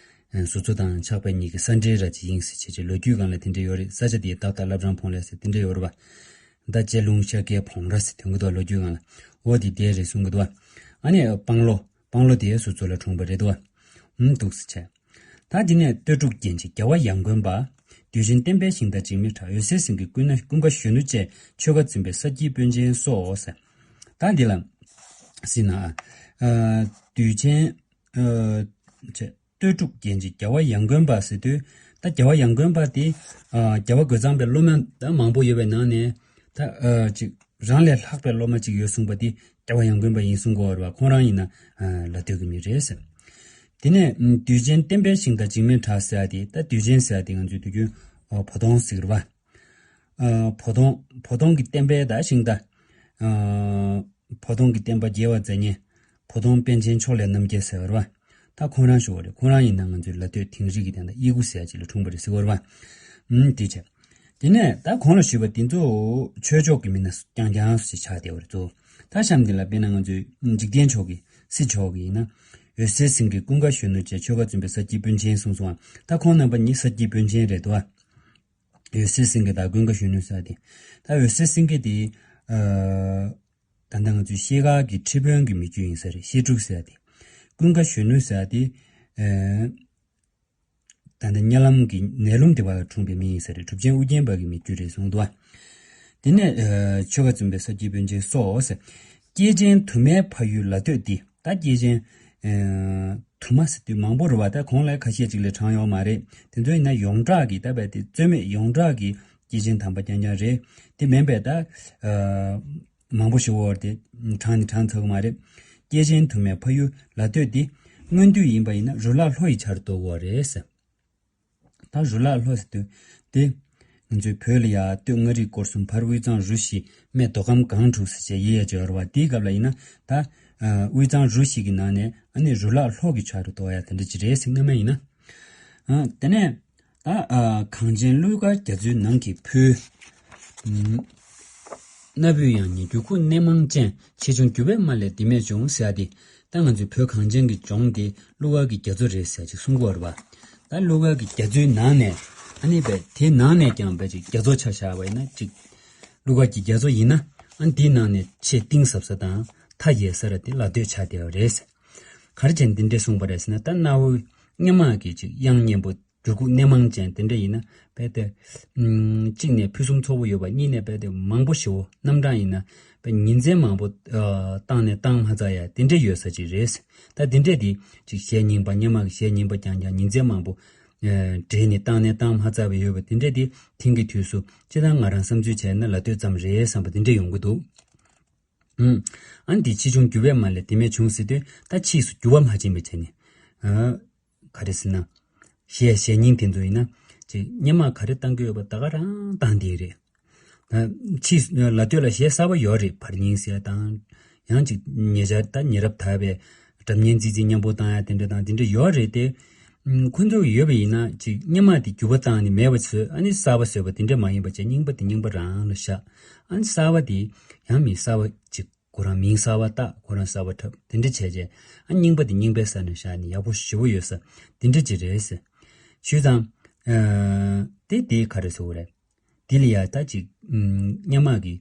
བ། ཟུར་ཚོ་དང་ཆགས་པ་གཉིས་ཀྱི་ས་འབྲེལ་ར་ཅིག་ཡིན་ཟེར་བྱས་བྱས་ལོ་རྒྱུས་སྒང་ལ་དེ་འདྲ་ཡོད་རེད། ས་ཆ་དེའི་ཏག་ཏག་བླ་བྲང་བོང་ལེ་ཟེར་དེ་འདྲ་ཡོད་རེད་བ། ད་ལྕེ་ལུང་ཤར་ཁའི་བོང་རྭ་ཟེར་དོན་གྱི་འདུག་བ། ལོ་རྒྱུས་སྒང་ལ་འོ་དེ་དེ་རེད་གསུང་གི་འདུག་བ། ཨ་ནི་སྤང་ལོ་སྤང་ལོ་དེའི་ཟུར་ཚོ་ལ་འཁྲུངས་པ་རེད་འདུག་བ། ཨུམ་འདུག་ཟེར་བྱས། ད་དེ་ནས་སྟོད་འབྲུག་རྒྱན་ཆེན་རྒྱལ་བ་ཡང་དགོན་པ། དུས་ཆེན་བསྟན་པའི་ཤིང་རྟ་འཇིགས་མེད་བྲག། འོད་གསལ་སེང་གེ་ཀུན་ན་ཀུན་དགའ་གཞོན་ནུ་བཅས། ཆོས་ཁ་འཛིན་པའི་ས་དཀྱིལ་དཔོན་ཆེན་སོགས་ཟེར། ད་འདི་ལ་སྲིད་ན་ཨ་དུས་ཆེན་ཨ་ཆེ་སྟོད་འབྲུག་རྒྱན་ཆེན་རྒྱལ་བ་ཡང་དགོན་པ་ཟེར་དུས་ད་རྒྱལ་བ་ཡང་དགོན་པ་དེ་ཨ་རྒྱལ་བ་རྒོད་ཚང་པའི་སློབ་མ་ད་མང་པོ་ཡོད་པའི་ནང་ནས་ད་ཨ་ཅིག་རང་ལས་ལྷག་པའི་སློབ་མ་ཅིག་ཡོད་གསུངས་པ་དེ་རྒྱལ་བ་ཡང་དགོན་པ་ཡིན་གསུང་གི་ཡོད་རེད་བ། ཁོང་རང་ཡིན་ན་ལ་སྟོད་ཀྱི་མི་རེད་ཟེར། དེ་ནས་དུས་ཆེན་བསྟན་པའི་ཤིང་རྟ་འཇིགས་མེད་བྲག་ཟེར་ཡ་དེ་ད་དུས་ཆེན་ཟེར་ཡ་དེ་ང་ཚོའི་དུས་རྒྱུན་བོ་དོང་ཟེར་གི་རེད་བ། བོ་དོང་བོ་དོང་གི་བསྟན་པའི་ད་ཤིང་རྟ། བོ་དོང་གི་བསྟན་པ་རྒྱས་པར་མཛད་མཁན་བོ་དོང་པཎ་ཆེན་ཕྱོགས་ལས་རྣམ་རྒྱལ་ཟེར་བ་རེད་བ། ད་ཁོང་རང་ཞུ་བ་རེད། ཁོང་རང་ཡིན་ན་ང་ཚོའི་ལ་སྟོད་དིང་རི་གི་དེ་འདྲ་གཡུ་གུ་ཟེར་ཡ་ཅིག་ལ་འཁྲུངས་པ་རེད་ཟེར་བ་རེད་བ། ཨུམ་དེ་བྱས། དེ་ནས་ད་གོང་ལ་ཞུས་པ་དེ་ཚོ་ཆོས་ཕྱོགས་ཀྱི་མི་སྣ་རྐྱང་རྐྱང་ཞིག་ཆགས་བསྡད་པ་རེད་ཚོ། ད་གཤམ་འདི་ལ་དཔེར་ན་ང་ཚོའི་འཇིག་རྟེན་ཕྱོགས་ཀྱི་སྲིད་ཕྱོགས་ཀྱི་ཡིན་ན། འོད་གསལ་སེང་གེ། ཀུན་དགའ་གཞོན་ནུ་བཅས་ཆོལ་ཁ་བཙུན་པའི་ས་སྐྱའི་དཔོན་ཆེན་གསུངས་སོང་ང་། ད་ཁོང་རྣམ་པ་གཉིས་ས་སྐྱའི་དཔོན་ཆེན་རེད་དོ། འོད་གསལ་སེང་གེ་དང་ཀུན་དགའ་གཞོན་ནུ་ཟེར་དེ། ད་འོད་གསལ་སེང་གེ་དེ། ཨ། ད་ལྟ་ང་ཚོའི་ཤེལ་དཀར་གྱི་ཁྲི་དཔོན་གྱི་མི་རྒྱུད་ཡིན་ས་རེད། ཤེལ་སྤྲུགས་ཟེར་དེ། ཀུན་དགའ་གཞོན་ནུ་ཟེར་དེ། ཨ། ད་ལྟ་གཉའ་ལམ་གྱི་ནད་ལུམ་དེ་བ་ལ་འཁྲུངས་པའི་མི་ཡིན་ས་རེད། གྲུབ་ཆེན་ཨུ་རྒྱན་པ་གི་མི་རྒྱུད་རེད་གསུངས་འདུག་བ། དེ་ནས་ཨ་ཆོལ་ཁ་བཙུན་པའི་ས་སྐྱའི་དཔོན་ཆེན་སོགས་ཟེར། སྐྱེས་ཆེན་དུ་མའི་ཕ་ཡུལ་ལ་སྟོད་འདི། ད་སྐྱེས་ཆེན་ཨ་དུ་མ་ཟེར་དུས་མང་པོ་རེད་བ། ད་གོང་ལ་ཁ་ཤས་ཅིག་ལས་དྲངས་ཡོད་མ་རེད། དེ་ཚོ་ཡིན་ན་ཡོངས་གྲགས་ཀྱི་ད་བས་དེ་རྩོད་མེད་ཡོངས་གྲགས་ཀྱི་སྐྱེས་ཆེན་དམ་པ་རྐྱང་རྐྱང་རེད། དེ་མིན་པའི་ད་ཨ་མང་པོ་ཞིག་འོར་དེ་དྲངས་ནས་དྲངས་ཚར་གི་མ་རེད། སྐྱེས་ཆེན་དུ་མའི་ཕ་ཡུལ་ལ་སྟོད་འདི། སྔོན་དུས་ཡིན་པ་ཡིན་ན་རུ་ལག་ལྷོ་ཡི་ཆར་གཏོགས་འོ་རེད་ཟེར། ད་རུ་ལག་ལྷོ་ཟེར་དུས་དེ། ང་ཚོའི་བོད་ལ་ཡ་སྟོད་མངའ་རིས་སྐོར་གསུམ། བར་དབུས་གཙང་རུ་བཞི། སྨད་མདོ་ཁམས་སྒང་དྲུག་ཟེར་བྱས་ཡི་ཡ་སྦྱོར་བ། དེའི་སྐབས་ལ་ཡིན་ན་ད་ཨ་དབུས་གཙང་རུ་བཞི་གི་ནང་ནས་ཨ་ནི་རུ་ལག་ལྷོ་གི་ཆར་གཏོགས་ཡ་དེ་འདྲ་ཅིག་རེད་ཟེར། སྔ་མ་ཡིན་ན། ཨ་དེ་ནས། ད་ཨ་གངས་ཅན་གླུ་གར་རྒྱ་མཚོའི་ནང་གི་ཕུལ། ཨུམ། གནའ་བོའི་ཡང་སྙིང་འགྱུར་ཁུག་གནས་མང་ཅན། ཆེ་ཆུང་འགྱུར་བའི་མ་ལས་འདི་མེད་བྱུང་ཟེར་ཡ་དེ། ད་ང་ཚོའི་བོད་གངས་ཅན་གྱི་ལྗོངས་དེ་གླུ་གར་གྱི་རྒྱ་མཚོ་རེད་ཟེར་ཅིག་གསུང་གི་ཡོད་རེད་པ། ད་གླུ་གར་གྱི་རྒྱ་མཚོའི་ནང་ནས་ཨ་ནི་བས་དེའི་ནང་ནས་ཀྱང་བས་ཅིག་རྒྱ་མཚོ་ཆ་བཞག་པ་ཡིན་ན་ཅིག་གླུ་གར་གྱི་རྒྱ་མཚོ་ཡིན་ན་ཨ་ནི་དེའི་ནང་ནས་ཆེས་གཏིང་ཟབ་ས་དང་མཐའ་ཡས་ས་ར་དེ་ལ་སྟོད་ཆགས་བསྡད་པ་རེད་ཟེར། ག་རེ་བྱས་ནས་འདི་འདྲས་གསུངས་པ་རེད་ཟེར་ན། ད་གནའ་བོའི་སྔོན་མ་གི་ཅིག་དབྱངས་སྙན་པོ། འགྱུར་ཁུག་གནས་མང་ཅན་དེ་འདྲ་ཡིན་ན་རྦད་དེ། ཨུམ། གཅིག་ནས་ཕུན་སུམ་ཚོགས་པོ་ཡོད་པ། གཉིས་ནས་རྦད་དེ་མང་པོ་ཞེ་པོ། རྣམ་གྲངས་ཡིན་ན་རྦད་ཉིན་མཚན་མང་པོ་ཨ་བཏང་ནས་བཏང་མ་ཚར་ཡ་དེ་འདྲ་ཡོད་ས་ཅིག་རེད། ད་དེ་འདྲས་དེ་ཅིག་གཞས་རྙིང་པ། སྔོན་མ་གི་གཞས་རྙིང་པ་རྐྱང་རྐྱང་ཉིན་མཚན་མང་པོ་ཨ་བསྒྲིགས་ནས་བཏང་ནས་བཏང་མ་ཚར་བ་ཡོད་པ་དེ་འདྲས་དེ་དེང་གི་དུས་སུ་སྤྱིར་བཏང་ང་རང་བསམ་ཚུལ་བྱས་ན་ལ་སྟོད་ཙམ་རེད་བསམ་པ་དེ་འདྲས་ཡོང་གི་འདུག། ཨུམ། ཨ་ནི་དེ་ཆེ་ཆུང་འགྱུར་བའི་མ་ལས་དེ་མེད་བྱུང་ཟེར་དུས་ད་ཕྱིས་སུ་འགྱུར་བ་མ་ཕྱིན་པ་བྱས་ནས། ཨ། ག་རེ་ཟེར་ན། གཞས་གཞས་རྙིང་དེ་ཚོ་ཡིན་ན། ཅིག་སྔོན་མ་ག་རེ་བཏང་གི་ཡོད་པ་ད་ག་རང་བཏང་བསྡད་རེད། ད་ཕྱིས་ལ་སྟོད་ལ་གཞས་གསར་པ་ཡོད་རེད། བར་རྙིང་ཟེར་དང་། ཡང་ཅིག་ཉེ་ཆར་ད་ཉེ་རབས་དར་བའི་སྒྲ་སྙན་ཙིག་ཙིག་མཉམ་པོ་བཏང་ཡ་དེ་འདྲ་དང་དེ་འདྲ་ཡོད་རེད་དེ། ཁོ་ཚོ་ཡོད་པ་ཡིན་ན་ཅིག་སྔོན་མ་དེ་འགྱུར་བ་བཏང་ནས་མེད་པ་བཟོས། ཨ་ནི་གསར་པ་བཟོས་པ་དེ་འདྲ་མ་ཡིན་པ་བྱས། རྙིང་པ་དེ་རྙིང་པ་རང་ལ་བཞག། ཨ་ནི་གསར་པ་དེ་ཡང་མི་གསར་པ་ཅིག་ཁོ་རང་མིང་གསར་པ་བཏགས། ཁོ་རང་གསར་པ་འཁྲབ། དེ་འདྲ་བྱས་རྗེས་ཨ་རྙིང་པ་དེ་རྙིང་པའི་ས་ནས་བཞག་ནས་ཡག་པོ་ཞེ་པོ་ཡོད་ས་དེ་འདྲ་ཅིག་རེད་ཟེར། ཞུས་ཙང་། ཨ། དེ་དེ་ག་རེ་ཟེར་དགོས་རེད། དེ་ལ་ཡ་ད་ཅིག་ཨུམ། སྔོན་མ་གི་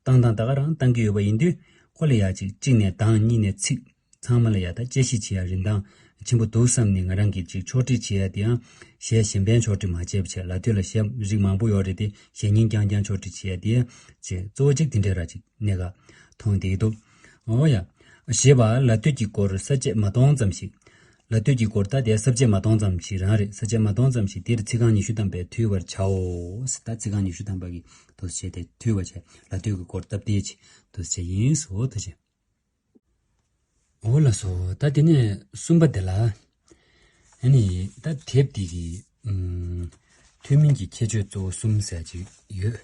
བཏང་སྟངས་ད་ག་རང་བཏང་གི་ཡོད་པ་ཡིན་དུས། ཁོ་ལ་ཡ་ཅིག་གཅིག་ནས་གདངས། གཉིས་ནས་ཚིག། ཚང་མ་ལ་ཡ་ད་དཔྱད་ཞིབ་བྱེད་ཡ་རིན་ཐང་ཆེན་པོ་འདུག་བསམ་ནས། ང་རང་གིས་ཅིག་ཕྱོགས་སྒྲིག་བྱེད་ཡ་དེའང་གཞས་གཞན་ཕན་ཕྱོགས་སྒྲིག་མ་བྱས་པ་བྱས། ལ་སྟོད་ལ་གཞས་རིགས་མང་པོ་ཡོད་རེད་དེ། གཞས་རྙིང་རྐྱང་རྐྱང་ཕྱོགས་སྒྲིག་བྱེད་ཡ་དེ་ཅིག་གཙོ་བོ་གཅིག་དེ་འདྲ་ར་ཅིག་གནད་འགག་མཐོང་བསྡད་འདུག། འོ་ཡ། ཞེས་པ་ལ་སྟོད་ཀྱི་སྐོར་ས་བཅད་མ་སྟོང་ཙམ་ཞིག། ལ་སྟོད་ཀྱི་སྐོར་ད་དེ་ས་བཅད་མ་སྟོང་ཙམ་ཞིག་རང་རེད། ས་བཅད་མ་སྟོང་ཙམ་ཞིག་དེར་ཚིག་རྐང་ཉི་ཤུ་ཐམ་པས་ཐོས་པར་བྱའོ། ད་ཚིག་རྐང་ཉི་ཤུ་ཐམ་པ་གིས་དུ་བྱས་ཏེ་ཐོས་པར་བྱས། ལ་སྟོད་ཀྱི་སྐོར་སྟབས་བདེ་ཆེ་དུ་བྱས་ཡིན་སོ་དུ་བྱས། འོ་ལགས་སོ། ད་དེ་ནས་གསུམ་པ་དེ་ལ། ཨ་ནི་ད་དེབ་འདི་གི་ཨུམ། ཐོན་མིན་གྱི་ཁྱད་ཆོས་གཙོ་བོ་གསུམ་ཟེར་ཅིག་ཡོད།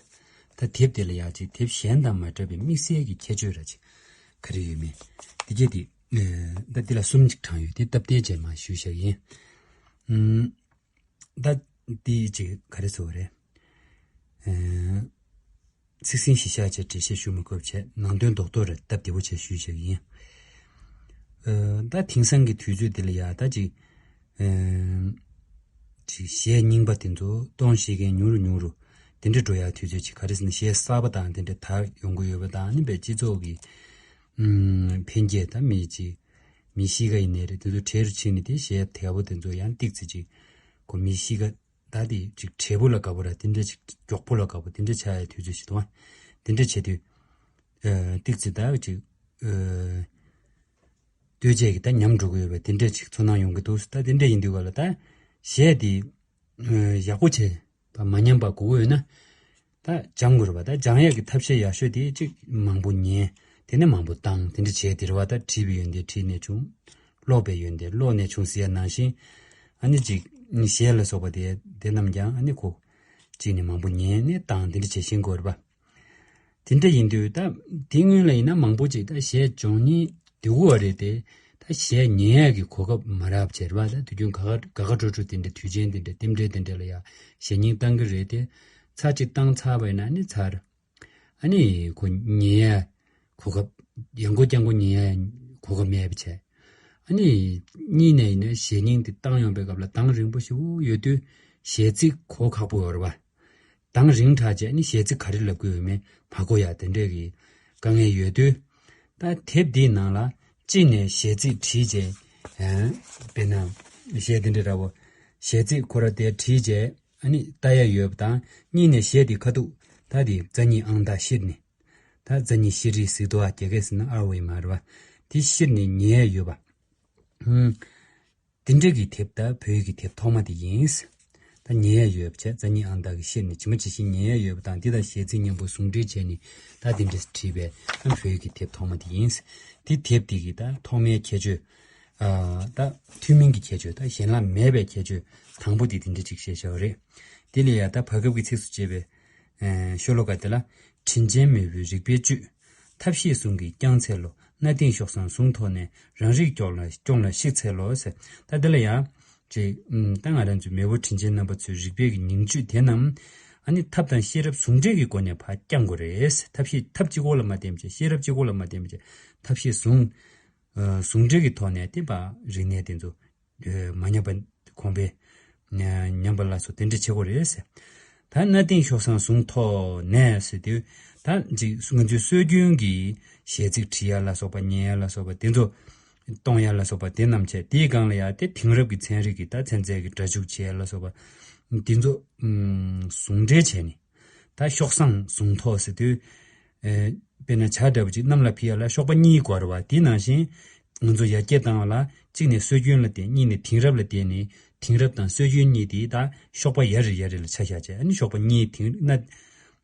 ད་དེབ་དེ་ལ་ཡང་ཅིག་དེབ་གཞན་དང་མ་འདྲ་བའི་དམིགས་བསལ་གྱི་ཁྱད་ཆོས་ར་ཅིག་ག་རེ་ཡོད་མེད། དེ་གྱད་དེ། ཨ། ད་འདི་ལ་གསུམ་ཅིག་དྲངས་ཡོད། དེ་སྟབས་བདེ་བྱས་མར་ཞུས་བཞག་ཡིན། ཨུམ། ད་འདི་ཅིག་ག་རེ་ཟེར་དགོས་རེད། ཨ། ཚིག་ཟིན་གཞི་བཞག་བྱས་འགྲེལ་བཤད་ཞུ་མི་དགོས་པ་བྱས། ནང་དོན་རྡོག་རྡོག་རེ་སྟབས་བདེ་པོ་བྱས་ཞུས་བཞག་ཡིན། ཨ། ད་དེང་སང་གི་དུས་ཚོད་འདི་ལ་ཡ་ད་ཅིག་ཨ། ཅིག་གཞས་རྙིང་པ་དེ་ཚོ་གཏོང་ཤེས་མཁན་ཉུང་རུ་ཉུང་རུ་དེ་འདྲ་འགྲོ་ཡ་དུས་ཚོད་ཅིག། ག་རེ་ཟེར་ན་གཞས་གསར་པ་དང་དེ་འདྲ་དར་ཡོང་གི་ཡོད་པ་དང་། ཨ་ནི་བས་སྤྱི་ཚོགས་ཀྱི་ཨུམ། འཕེལ་རྒྱས་ད་མི་ཅིག་མི་གཤིས་ཀ་ཡིན་ནའི་རེད། དེ་ཚོ་གྲལ་རུ་ཕྱིན་ནས་དེ་གཞས་དལ་པོ་དེ་ཚོ་ཡང་ཏིག་ཙི་ཅིག་ཁོ་མི་གཤིས་ཀ་ད་དེ་ཅིག་བགྲེས་པོ་ལ་དགའ་པོ་ར་དེ་འདྲ་ཅིག་མགྱོགས་པོ་ལ་དགའ་པོ་དེ་འདྲ་ཆགས་ཡའི་དུས་ཚོད་ཅིག་འདུག་ཨ། དེ་འདྲ་བྱེད་དུས། ཨ། ཏིག་ཙི་ད་ཅིག་ཨ། ལྟོས་བཅས་ཀྱི་ད་ཉམས་འགྲོ་གི་ཡོད་པ་དེ་འདྲ་ཅིག་ཚོར་སྣང་ཡོང་གི་འདུག། ད་དེ་འདྲ་ཡིན་དུས་ག་ལ་ད་གཞས་དེ་ཨ། ཡག་པོ་བྱས། ད་མ་ཉམས་པ་དགོས་ཀྱི་ཡོད་ན། ད་སྦྱང་དགོས་རེད་པ། ད་སྦྱང་ཡག་གི་ཐབས་ཤེས་ཡག་ཤོས་དེ་གཅིག་མང་པོ་ཉན། དེ་ནས་མང་པོ་བཏང་། དེ་འདྲ་བྱས་དེ་རེད་པ། ད་བྲིས་པའི་ཡོན་ཏན་བྲིས་ནས་བྱུང་། ཀློག་པའི་ཡོན་ཏན་ཀློག་ནས་བྱུང་ཟེར་ཡ་ནང་བཞིན། ཨ་ནི་གཅིག་གཞས་ལ་སོགས་པ་དེ་དེ་རྣམས་ཀྱང་ཨ་ནི་ཁོ་གཅིག་ནས་མང་པོ་ཉན་ནས་བཏང་། དེ་འདྲ་བྱས་ཤེས་དགོས་རེད་པ། དེ་འདྲ་ཡིན་དུས་ད་དེ་སྔོན་ལ་ཡིན་ན་མང་པོ་ཅིག་ད་གཞས་སྦྱོང་སྙིང་འདོད་ཀྱི་ཡོད་རེད་དེ། ད་གཞས་ཉན་ཡག་གི་གོ་སྐབས་མ་རག་པ་བྱས་རེད་པ། ད་དུས་རྒྱུན་དགའ་དགའ་དགའ་སྤྲོ་སྤྲོ་དེ་འདྲ་དུས་ཆེན་དེ་འདྲ་རྟེན་འབྲེལ་དེ་འདྲ་ལ་ཡ་གཞས་སྙིང་བཏང་གི་རེད་དེ། ཚར་གཅིག་བཏང་ཚར་བ་ཡིན་ན་ཨ་ནི་ཚར། ཨ་ནི་ཁོ་ཉན་ཡ་གོ་སྐབས་ཡང་སྒོ་རྐྱང་སྒོ་ཉན་ཡ་གོ་སྐབས་མེད་པ་བྱས། ཨ་ནི་གཉིས་ནས་ཡིན་ན་གཞས་རྙིང་དེ་བཏང་ཡོང་པའི་སྐབས་ལ་གདངས་རིང་པོ་ཞིག་ཡོད་དུས་གཞས་ཚིག་གོ་ཁག་པོ་ཡོད་རེད་བ། གདངས་རིང་དྲགས་རྗེས་ནི་གཞས་ཚིག་ག་རེ་ལབ་དགོས་ཡོད་མེད་མ་གོ་ཡ་དེ་འདྲས་ཀྱི་དཀའ་ངལ་ཡོད་དུས། ད་དེབ་འདིའི་ནང་ལ་གཅིག་ནས་གཞས་ཚིག་བྲིས་རྗེས། ཨ། དཔེར་ན་གཞས་དེ་འདྲ་འདྲ་བོ། གཞས་ཚིག་ཁོ་ར་དེ་བྲིས་རྗེས་ཨ་ནི་ལྟ་ཡ་ཡོད་པ་དང་། གཉིས་ནས་གཞས་དེ་ཁ་ཐུག་ད་དེ་རྩ་གཉིས་ཨང་རྟགས་ཤེར་ནས། ད་རྩ་གཉིས་ཤེར་རིས་ཟེར་དུས་ཨ་རྒྱ་སྐད་ཟེར་ན་ཨར་ཝེ་མ་རེད་བ། དེ་ཤེར་ནས་ཉན་ཡ་ཡོད་པ། ཧུམ། དེ་འདྲ་གི་དེབ་ད་བོད་ཡིག་གི་དེབ་ཐོག་མ་དེ་ཡིན། ད་ཉན་ཡ་ཡོད་པ་བྱས་རྩ་གཉིས་ཨང་རྟགས་ཀྱི་ཤེར་ནས་ཇི་མ་ཇི་བཞིན་ཉན་ཡ་ཡོད་པ་དང་། འདི་དང་གཞས་ཚིག་མཉམ་པོ་ཟུང་འབྲེལ་བྱས་ནས་ད་དེ་འདྲས་བྲིས་པའི་ཨ་བོད་ཡིག་གི་དེབ་ཐོག་མ་དེ་ཡིན། དེ་དེབ་དེ་གི་ད་ཐོག་མའི་ཁྱད་ཆོས། ཨ། ད་ཐུན་མིན་གྱི་ཁྱད་ཆོས་ད་གཞན་ལ་མེད་པའི་ཁྱད་ཆོས་དང་པོ་དེ་དེ་འདྲ་ཅིག་བཤད་བཞག་པ་རེད། དེ་ལས་ཡ་ད་བར་སྐབས་ཀྱི་ཚིགས་སུ་བཅད་པའི་ཨེ། ཤོ་ལོ་ཀ་དེ་ལ། དྲིན་ཅན་མེས་པོའི་རིག་པའི་བཅུད། ཐབས་ཤེས་ཟུང་གིས་བསྐྱངས་འཚལ་ལོ། གནའ་དེང་ཤོག་བཟང་ཟུང་ཐོགས་ནས། རང་རིག་སྐྱོང་ལ་སྐྱོང་ལ་གཤེགས་འཚལ་ལོ་ཟེར། ད་འདི་ལ་ཡང་ཅིག་ཨུམ། ད་ང་རང་ཚོའི་མེས་པོ་དྲིན་ཅན་རྣམ་པ་ཚོའི་རིག་པའི་གི་ཉིང་བཅུད་དེ་རྣམས་ཨ་ནི་ཐབས་དང་ཤེས་རབ་ཟུང་འབྲེལ་གྱི་སྒོ་ནས་ཕར་བསྐྱང་དགོས་རེད། ཐབས་ཤེས་ཐབས་གཅིག་པོ་ལ་མ་བརྟེན་པ་བྱས། ཤེས་རབ་གཅིག་པོ་ལ་མ་བརྟེན་པ་བྱས། ཐབས་ཤེས་ཟུང་ཨ། ཟུང་འབྲེལ་གྱི་ཐོག་ནས་དེ་ཕར་རིག་གནས་དེ་ཚོ་མ་ཉམས་པ་གོང་འཕེལ། ཉམས་པ་ལ་སོགས་དེ་འདྲ་བྱེད་དགོས་རེད་ཟེར། ད་གནའ་དེང་ཤོག་བཟང་ཟུང་ཐོགས་ནས་ཟེར་དུས། ད་ཅིག་ང་ཚོའི་སྲོལ་རྒྱུན་གྱི་གཞས་ཚིག་བྲིས་ཡ་ལ་སོགས་པ། ཉན་ཡ་ལ་སོགས་པ་དེ་ཚོ་གཏོང་ཡ་ལ་སོགས་པ་དེ་རྣམས་བྱས། དེའི་སྒང་ལ་ཡ་དེ་དེང་རབས་ཀྱི་ཚན་རིག་གི་ད་ཚན་རྩལ་གྱི་སྒྲ་འཇུག་བྱེད་ཡ་ལ་སོགས་པ་དེ་ཚོ་ཟུང་འབྲེལ་བྱས་ནས། ད་ཤོག་བཟང་ཟུང་ཐོགས་ཟེར་དུས། ཨེ། དཔེར་ན་ཇ་འདྲ་པོ་ཅིག་གནམ་ལ་ཕུད་ཡ་ལ་གཤོག་པ་གཉིས་དགོས་རེད་བ། དེ་ནང་བཞིན་ང་ཚོ་ཡར་རྒྱས་བཏང་བ་ལ་གཅིག་ནས་སྲོལ་རྒྱུན་ལ་བརྟེན། གཉིས་ནས་དེང་རབས་ལ་བརྟེན་ནས། དེང་རབས་དང་སྲོལ་རྒྱུན་གཉིས་དེ་ད་གཤོག་པ་ཡར་རེ་ཡར་རེ་ལ་ཆ་བཞག་བྱས། ཨ་ནི་གཤོག་པ་གཉིས་དེང་གནའ་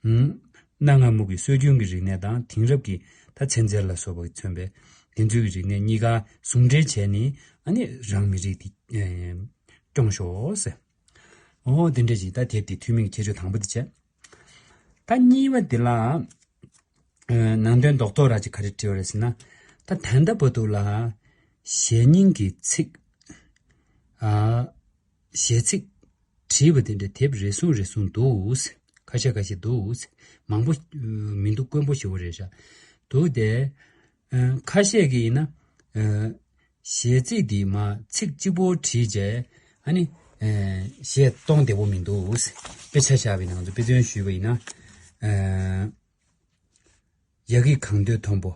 ཨུམ། གནའ་སྔ་མོ་གི་སྲོལ་རྒྱུན་གྱི་རིག་གནས་དང་དེང་རབས་ཀྱི་ད་ཚན་རྩལ་ལ་སོགས་པ་མཚོན་པའི་དེ་ཚོའི་གི་རིག་གནས་གཉིས་ཀ་ཟུང་འབྲེལ་བྱས་ནས། ཨ་ནི་རང་མི་རིགས་དེ་ཨེ། སྐྱོང་ཤོག་ཟེར། འོ་དེ་འདྲ་ཞིག་ད་དེབ་དེ་ཐུན་མིན་གྱི་ཁྱད་ཆོས་དང་པོ་དེ་བྱས། ད་གཉིས་པ་དེ་ལ། ཨ། ནང་དོན་རྡོག་རྡོག་ར་ཅིག་ག་རེ་བྲིས་པ་རེད་ཟེར་ན། ད་ད་ལྟ་བར་དུ་ལ་གཞས་རྙིང་གི་ཚིག་ཨ། གཞས་ཚིག་བྲིས་པ་དེ་འདྲ་དེབ་རེ་ཟུང་རེ་ཟུང་འདུག་ཁ་ཤས་ཁ་ཤས་འདུག་མང་པོ་མི་འདུག་དཀོན་པོ་ཞེ་པོ་རེད་ཤག་འདུག་སྟེ། ཨ། ཁ་ཤས་ཀྱིས་ཡིན་ན། ཨ། གཞས་ཚིག་འདི་མ་ཚིག་གཅིག་པོ་བྲིས་རྗེས་ཨ་ནི། ཨེ། གཞས་གཏོང་བདེ་པོ་མི་འདུག་དཔེ་ཆ་བཞག་པའི་ནང་དུ་དཔེ་མཚོན་ཞུས་པ་ཡིན་ན། ཨེ། ཡ་གི་གངས་སྟོད་མཐོན་པོ།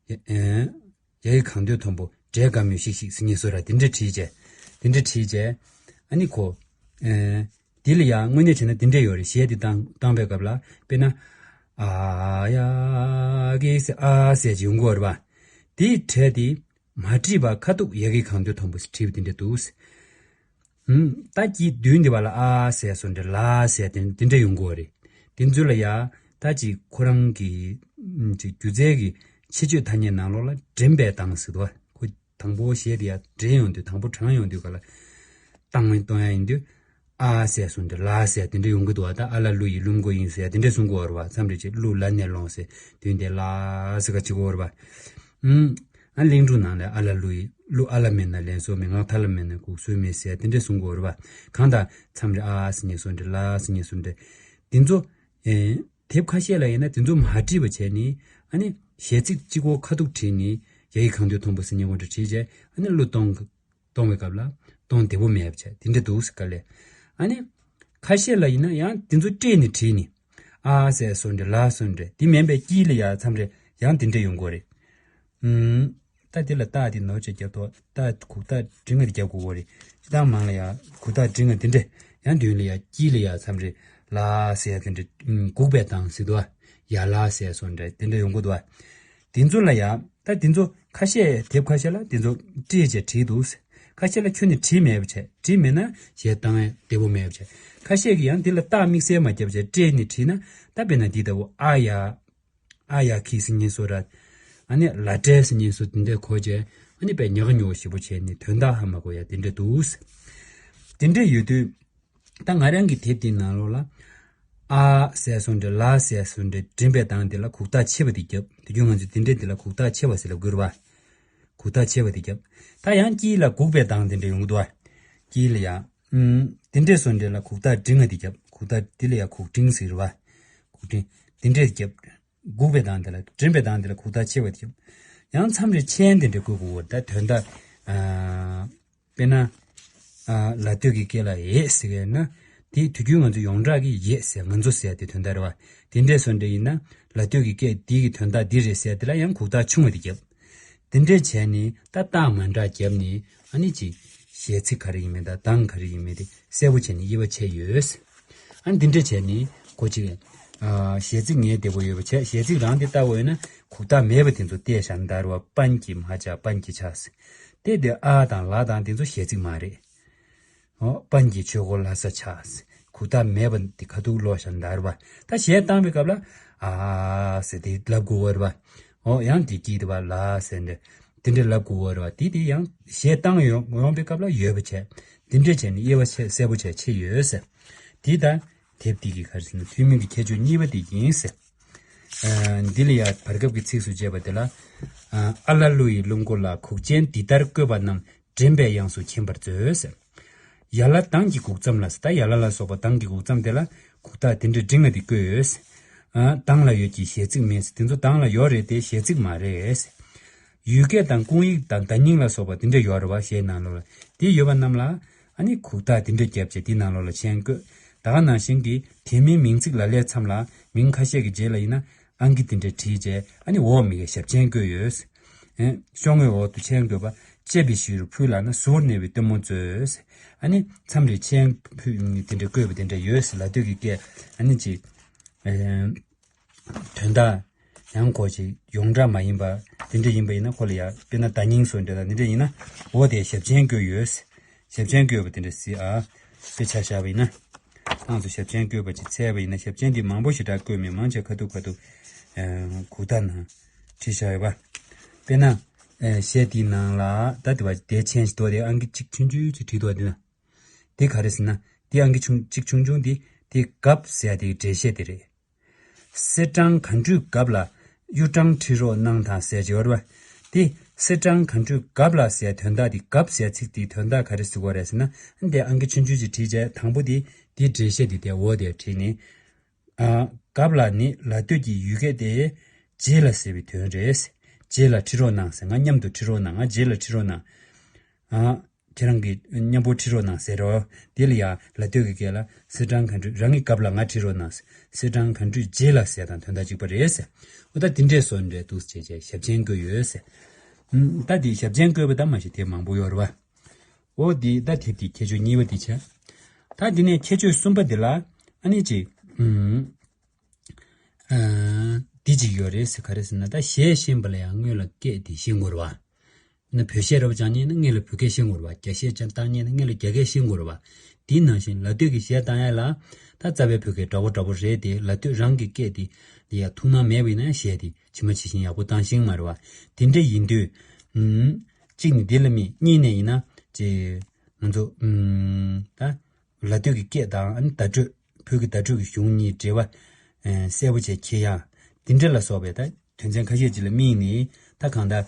ཨེ། ཡ་གི་གངས་སྟོད་མཐོན་པོ། འབྲས་དཀར་མོས་ཤིག་ཤིག་ཟེར་མཁན་བཟོ་འདྲ་དེ་འདྲ་བྲིས་རྗེས། དེ་འདྲ་བྲིས་རྗེས་ཨ་ནི་ཁོ། ཨེ། འདི་ལ་ཡང་དངོས་གནས་བྱས་ན་འདི་འདྲ་ཡོད་རེད། གཞས་འདི་བཏང་བཏང་པའི་སྐབས་ལ་དཔེར་ན། ཨ་ཡ་གི་ཟེར་ཨ་ཟེར་ཅིག་ཡོང་གི་ཡོད་རེད་པ། དེའི་གྲས་དེ་མ་བྲིས་པར་ཁ་ཐུག་ཡ་གི་གངས་སྟོད་མཐོན་པོ་ཟེར་བྲིས་པ་དེ་འདྲ་འདུག་ཧུམ། ད་ཀྱི་མདུན་དེ་བ་ལ་ཨ་ཟེར་བཟོ་འདྲ། ལ་ཟེར་དེ་དེ་འདྲ་ཡོང་གི་ཡོད་རེད། དེ་ཚོ་ལ་ཡ་ད་ཅིག་ཁོ་རང་གི་ཅིག་སྒྱུ་རྩལ་གྱི་ཁྱད་ཆོས་ཐ་སྙད་ནང་ལོགས་ལ་འགྲེམས་པའི་གདངས་ཟེར་འདུག་བ། ཁོ། དང་པོ་གཞས་དེ་ཡར་འགྲེང་ཡོང་དུས། དང་པོ་བགྲང་ཡོང་དུས་ག་ལ་བཏང་བཏང་ཡ་ཡིན་དུས། ཨ་ཟེར་སོང་འདྲ། ལ་ཟེར་དེ་འདྲ་ཡོང་གི་འདུག་བ། ད་ཨ་ལ་ཀླུ་ཡི་ཀླུ་མགོ་ཡིན་ཟེར་དེ་འདྲ་གསུང་གི་ཡོད་རེད་བ། མཚམས་རེ་ཅིག་ཀླུ་ལ་ནས་ལོངས་ཟེར་དུས་འདི་ལ་ཟེར་ག་ཅིག་ཡོད་རེད་བ། ཨུམ། ཨ་གླིང་སྒྲུང་ནང་ལ་ཨ་ལ་ཀླུ་ཡི། ཀླུ་ཨ་ལ་མེད་ན་ལན་སོགས་མེད། ངག་ཐ་ལ་མེད་ན་འགུགས་སྲོལ་མེད་ཟེར་དེ་འདྲ་གསུང་གི་ཡོད་རེད་བ། གང་ལྟར་མཚམས་རེ་ཨ་ཟེར་ཉན་སོང་འདྲ། ལ་ཟེར་ཉན་སོང་འདྲ། དེ་ཚོ། ཨེ། དེབ་ཁ་ཤས་ལ་ཡིན་ན་དེ་ཚོ་མ་བྲིས་པ་བྱས་ནས། ཨ་ནི་གཞས་ཚིག་གཅིག་པོ་ཁ་ཐུག་བྲིས་ནས། ཡ་གི་གངས་སྟོད་མཐོན་པོ་ཟེར་མཁན་དེ་འདྲ་བྲིས་བྱས། ཨ་ནི་གླུ་གཏོང་གཏོང་བའི་སྐབས་ལ་གཏོང་བདེ་པོ་མེད་པ་བྱས་དེ་འདྲ་འདུག་ཟེར་ག་ལས། ཨ་ནི་ཁ་ཤས་ལ་ཡིན་ན་ཡང་དེ་ཚོ་བྲིས་ནས་བྲིས་ནས། ཨ་ཟེར་སོང་འདྲ། ལ་སོང་འདྲ། དེ་མིན་པའི་དཀྱིལ་ལ་ཡ་མཚམས་རེ་ཡང་དེ་འདྲ་ཡོང་གི་ཡོད་རེད། ཨུམ། ད་དེ་ལ་རྟགས་དེ་ནོར་ཅིག་རྒྱབ་ཐོག་རྟགས་གུག་རྟགས་འབྲིང་ང་དེ་རྒྱབ་དགོས་ཀྱི་ཡོད་རེད། སྤྱིར་བཏང་མང་ལ་ཡ་གུག་རྟགས་འབྲིང་ང་དེ་འདྲ། ཡང་མདུན་ལ་ཡ་དཀྱིལ་ལ་ཡ་མཚམས་རེ་ལ་ཟེར་ཡ་དེ་འདྲ། ཨུམ། གུག་པའི་གདངས་ཟེར་འདུག་བ། ཡ་ལ་ཟེར་སོང་འདྲ་དེ་འདྲ་ཡོང་གི་འདུག་བ། དེ་ཚོ་ལ་ཡ་ད་དེ་ཚོ་ཁ་ཤས་དེབ་ཁ་ཤས་ལ་དེ་ཚོ་བྲིས་བྱས་བྲིས་འདུག་ཁ་ཤས་ལ་ཁྱོན་ནས་བྲིས་མེད་པ་བྱས། བྲིས་མེད་ན་གཞས་བཏང་ཡ་བདེ་པོ་མེད་པ་བྱས། ཁ་ཤས་ཀྱིས་ཡང་དེ་ལ་རྟགས་དམིགས་བསལ་མ་བརྒྱབ་བྱས་བྲིས་ནས་བྲིས་ན། ད་དཔེར་ན་འདི་ལྟ་བུ་ཨ་ཡ། ཨ་ཡ་ཁི་ཟེར་མཁན་བཟོ་འདྲ། ཨ་ནི་ལ་ཏྲེ་ཟེར་མཁན་བཟོ་འདྲ་དེ་འདྲ་གོ་བྱས། ཨ་ནི་དཔེ་ཉག་ཉོག་ཞེ་པོ་བྱས་ནས་དོན་དག་ཧ་མ་གོ་ཡ་དེ་འདྲ་འདུག་དེ་འདྲ་ཡོད་དུས། ད་ང་རང་གི་དེབ་དེའི་ནང་ལོགས་ལ། ཨ་ཟེར་སོང་འདྲ། ལ་ཟེར་སོང་འདྲ། འགྲེམས་པའི་གདངས་དེ་ལ་གུག་རྟགས་ཆེ་བ་དེ་བརྒྱབ། དེ་རྒྱུན་ང་ཚོས་དེ་འདྲ་དེ་ལ་གུག་རྟགས་ཆེ་བ་ཟེར་ལབ་དགོས་རེད་བ། གུག་རྟགས་ཆེ་བ་དེ་བརྒྱབ། ད་ཡང་དཀྱིལ་ལ་གུག་པའི་གདངས་དེ་འདྲ་ཡོང་གི་འདུག་བ། དཀྱིལ་ལ་ཡང་། ཨུམ། དེ་འདྲས་སོང་འདྲ་ལ་གུག་རྟགས་འབྲིང་ང་དེ་བརྒྱབ། གུག་རྟགས་འདི་ལ་ཡང་གུག་འབྲིང་ཟེར་བ། གུག་འབྲིང་། འདི་འདྲས་རྒྱབ། གུག་པའི་གདངས་དེ་ལ་འགྲེང་བའི་གདངས་དེ་ལ་གུག་རྟགས་ཆེ་བ་དེ་རྒྱབ། ཡང་མཚམས་རེ་མཆན་དེ་འདྲས་བཀོད་དགོས་པ་ད་དོན་དག་ཨ། དཔེར་ན། ཨ། ལ་སྟོད་ཀྱི་སྐད་ལ་ཡེ་ཟེར་གྱི་ཡོད་ན། དེ་དུས་རྒྱུན་ང་ཚོ་ཡོངས་གྲགས་ཀྱི་ཡེ་ཟེར་ང་ཚོ་ཟེར་དེ་དོན་དག་རེད་བ། དེ་འདྲས་སོང་འདྲ་ཡིན་ན། ལ་སྟོད་ཀྱི་སྐད་འདི་གི་དོན་དག་འདི་རེད་ཟེར་དེ་ལ་ཡང་གུག་རྟགས་ཆུང་བ་དེ་རྒྱབ། དེ་འདྲས་བྱས་ནས་ད་རྟགས་མ་འདྲ་བརྒྱབ་ནས་ཨ་ནི་ཅིག་གཞས་ཚིག་ག་རེ་ཡིན་མིན་དང་གདངས་ག་རེ་ཡིན་མིན་དེ་གསལ་པོ་བྱས་ནས་དབྱེ་བ་ཕྱེ་ཡོད། ཨ་ནི་འདི་འདྲས་བྱས་ནས་གོ་ཅིག་ཨ། གཞས་ཚིག་ངེས་བདེ་པོ་ཡོད་པ་བྱས་གཞས་ཚིག་རང་དེ་ལྟ་བུ་ཡོད་ན་གུག་རྟགས་མེད་པ་དེ་ཚོ་བལྟས་བཞག་ན་ད་རུ་བ་པན་གྱི་མ་ཆགས་པན་གྱི་ཆགས་ཟེར། དེ་དེ་ཨ་དང་ལ་དང་དེ་ཚོ་གཞས་ཚིག་མ་རེད། ཨོ། པན་གྱི་ཆོས་སྒོ་ལ་ས་ཆགས་ཟེར། གུག་རྟགས་མེད་པ་དེ་ཁ་ཐུག་ཀློག་བཞག་ན་ད་རུ་བ། ད་གཞས་བཏང་བའི་སྐབས་ལ་ཨ་ཟེར་དེ་ལབ་དགོས་པ་རེད་བ། ཨོ། ཡང་དེ་སྐྱིད་དེ་བ་ལ་ཟེར་འདྲ། དེ་འདྲ་ལབ་དགོས་པ་རེད་བ། དེ་དེ་ཡང་གཞས་བཏང་ཡོང་ཡོང་པའི་སྐབས་ལ་ཡོད་པ་བྱས། དེ་འདྲ་བྱས་ནས་དབྱེ་བ་ཕྱེ་གསལ་པོ་བྱས་ཕྱེ་ཡོད་ཟེར། དེ་ད་དེབ་འདི་གི་ག་རེ་ཟེར་ན་ཐུན་མིན་གྱི་ཁྱད་ཆོས་གཉིས་པ་དེ་ཡིན་ཟེར། ཨ། འདི་ལ་ཡང་བར་སྐབས་ཀྱི་ཚིགས་སུ་བཅད་པ་དེ་ལ། ཨ། ཨ་ལ་ཀླུ་ཡི་ཀླུ་མགོ་ལ། གུག་ཅན་འདི་ལྟར་བཀོད་པ་རྣམས། འདྲེན་པའི་དབྱངས་སུ་མཁྱེན་པར་མཛོད། ཡ་ལ་གདངས་ཀྱི་གུག་ཙམ་ལ། ད་ཡ་ལ་ལ་སོགས་པ་གདངས་ཀྱི་གུག་ཙམ་དེ་ལ་གུག་རྟགས་དེ་འདྲ་འབྲིང་ལ་དེ་བཀོད་ཡོད། ཨ། གདངས་ལ་ཡོད་ཀྱི་གཞས་ཚིག་མེད། དེ་ཚོ་གདངས་ལ་ཡོད་རེད་དེ་གཞས་ཚིག་མ་རེད། ཡུལ་སྐད་དང་སྐུང་ཡིག་དང་བརྡ་རྙིང་ལ་སོགས་པ་དེ་འདྲ་ཡོད་རེད་བ། གཞས་ནང་ལོགས་ལ་དེ་ཡོད་པ་རྣམས་ལ་ཨ་ནི་གུག་རྟགས་དེ་འདྲ་བརྒྱབ་བྱས་དེ་ནང་ལོགས་ལ་མཆན་བཀོད། ད་ག་ནང་བཞིན་གྱི་དེ་མིན་མིང་ཚིག་ལ་ལས་མཚམས་ལ་མིང་ཁ་ཤས་ཀྱི་རྗེས་ལ་ཡིན་ན། ཨང་ཀི་དེ་འདྲ་བྲིས་རྗེས་ཨ་ནི་འོག་མི་གའི་ཞབས་མཆན་བཀོད་ཡོད། ཨེ། ཤོག་ངོས་འོག་ཏུ་མཆན་བཀོད་པ། བཅད་པའི་གཞི་རུ་ཕུལ་ལགས་ན་ཟུར་གནས་པའི་སྟོན་མོ་མཛོད། ཨ་ནི་མཚམས་རེ་མཆན་ཕུལ་དེ་འདྲ་བཀོད་པ་དེ་འདྲ་ཡོད། ལ་སྟོད་ཀྱི་སྐད་ཨ་ནི་ཅིག་ཨེ། དོན་དག་ཡང་གོ་ཅིག་ཡོངས་གྲགས་མ་ཡིན་པ་དེ་འདྲ་ཡིན་པ་ཡིན་ན་ཁོ་ལ་ཡ་དཔེར་ན་བརྡ་རྙིང་སོགས་འདྲ་དང་དེ་འདྲ་ཡིན་ན་འོག་དེ་ཞབས་མཆན་བཀོད་ཡོད། ཞབས་མཆན་བཀོད་པ་དེ་འདྲ་སྲིད་ཨ། དཔེ་ཆ་བཞག་པ་ཡིན་ན། རྣམ་ཚོ་ཞབས་མཆན་བཀོད་པ་ཅིག་འཚལ་བ་ཡིན་ན་ཞབས་མཆན་འདི་མང་པོ་ཞེ་དྲག་བཀོད་མེད། མང་ཆེ་ཁ་ཐུག་ཁ་ཐུག་ཨ། གུག་རྟགས་ནང་བྲིས་བཞག་ཡོད་པ། དཔེར་ན། ཨ། གཞས་འདིའི་ནང་ལ་ད་དེ་བ་དེ་མཆན་ཞིག་འདུག་དེ་ཨང་ཀི་གཅིག་ཆུང་ཆུང་ཅིག་བྲིས་འདུག་དེ་ན། དེ་ག་རེ་ཟེར་ན། དེ་ཨང་ཀི་ཆུང་གཅིག་ཆུང་ཆུང་དེ་དེ་གབ་ཟེར་ཡ་དེ་འགྲེལ་བཤད་དེ་རེད། གསེར་སྦྲང་ག་འགྲུས་གབ་ལ་གཡུ་སྦྲང་ཁྲིད་རོགས་གནང་དང་ཟེར་གྱི་ཡོད་རེད་བ། དེ་གསེར་སྦྲང་ག་འགྲུས་གབ་ལ་ཟེར་དོན་དག་དེ་གབ་ཟེར་ཚིག་དེའི་དོན་དག་ག་རེ་ཟེར་དགོས་རེད་ཟེར་ན། འདི་ཨང་ཀི་ཆུང་ཆུང་ཅིག་བྲིས་རྗེས་དང་པོ་དེ་དེའི་འགྲེལ་བཤད་དེ་དེ་འོག་དེར་བྲིས་ནས། ཨ། གབ་ལ་ནི་ལ་སྟོད་ཀྱི་ཡུལ་སྐད་དེ་རྗེས་ལ་ཟེར་བའི་དོན་རེད། རྗེས་ལ་ཁྲིད་རོགས་གནང་ཟེར། ང་མཉམ་དུ་ཁྲིད་རོགས་གནང་། ང་རྗེས་ལ་ཁྲིད་རོགས་གནང་། ཨ། ཁྱེད་རང་གིས་མཉམ་པོ་ཁྲིད་རོགས་གནང་ཟེར་རོ། དེ་ལ་ཡང་ལ་སྟོད་ཀྱི་སྐད་ལ་གསེར་སྦྲང་ག་འགྲུས། རང་གི་གབ་ལ་ང་ཁྲིད་རོགས་གནང་། གསེར་སྦྲང་ག་འགྲུས་རྗེས་ལ་ཟེར་དང་དོན་དག་གཅིག་པ་རེད་ཟེར། འོ་ད་དེ་འདྲས་སོ་འདྲས་འདུག་ཟེར་བྱས་ཞབས་མཆན་བཀོད་ཡོད་ཟེར། ཨུམ། ད་དེ་ཞབས་མཆན་བཀོད་པ་ད་མ་གཞི་དེ་མང་པོ་ཡོད་རེད་བ། འོ་དེ་ད་དེབ་དེ་ཁྱད་ཆོས་གཉིས་པ་དེ་བྱས། ད་དེ་ནས་ཁྱད་ཆོས་གསུམ་པ་དེ་ལ་ཨ་ནི་ཅིག་ཨུམ། ཨ། འདི་ཅིག་ཡོད་རེད་ཟེར། ག་རེ་ཟེར་ན་ད་གཞས་ཤེས་པ་ལ་ཡང་སྔོན་ལ་སྐད་དེ་ཤེས་དགོས་རེད་བ། ན་བོད་གཞས་རབ་སྦྱང་ཉན་ན་སྔོན་ལ་བོད་སྐད་ཤེས་དགོས་རེད་བ། རྒྱ་གཞས་ཀྱང་བཏང་ཉན་ན་སྔོན་ལ་རྒྱ་སྐད་ཤེས་དགོས་རེད་བ། དེའི་ནང་བཞིན་ལ་སྟོད་ཀྱི་གཞས་བཏང་ཡ་ལ་ད་རྩ་བའི་བོད་སྐད་འདྲ་པོ་འདྲ་པོ་རེད་དེ། ལ་སྟོད་རང་གི་སྐད་དེ་ལ་ཡ་ཐུགས་སྣང་མེད་པ་ཡིན་ན་གཞས་དེ་ཇི་མ་ཇི་བཞིན་ཡག་པོ་བཏང་ཤེས་མ་རེད་བ། དེ་འདྲ་ཡིན་དུས། ཨུམ། གཅིག་ནི་འདི་ལ་མིན། གཉིས་ནས་ཡིན་ན་ཅེ། ང་ཚོ་ཨུམ། ད་ལ་སྟོད་ཀྱི་སྐད་དང་ཨ་ནི་བརྡ་སྤྲོད། བོད་ཀྱི་བརྡ་སྤྲོད་ཀྱི་གཞུང་གཉིས་འབྲེལ་བ་ཨེ་གསལ་པོ་བྱས་འཁྱེར་ཡ། འདི་འདྲ་ལ་སོགས་པའི་ད་དོན་ཚན་ཁ་ཤས་ཅིག་ལ་དམིགས་ནས་ད་གང་ལྟར་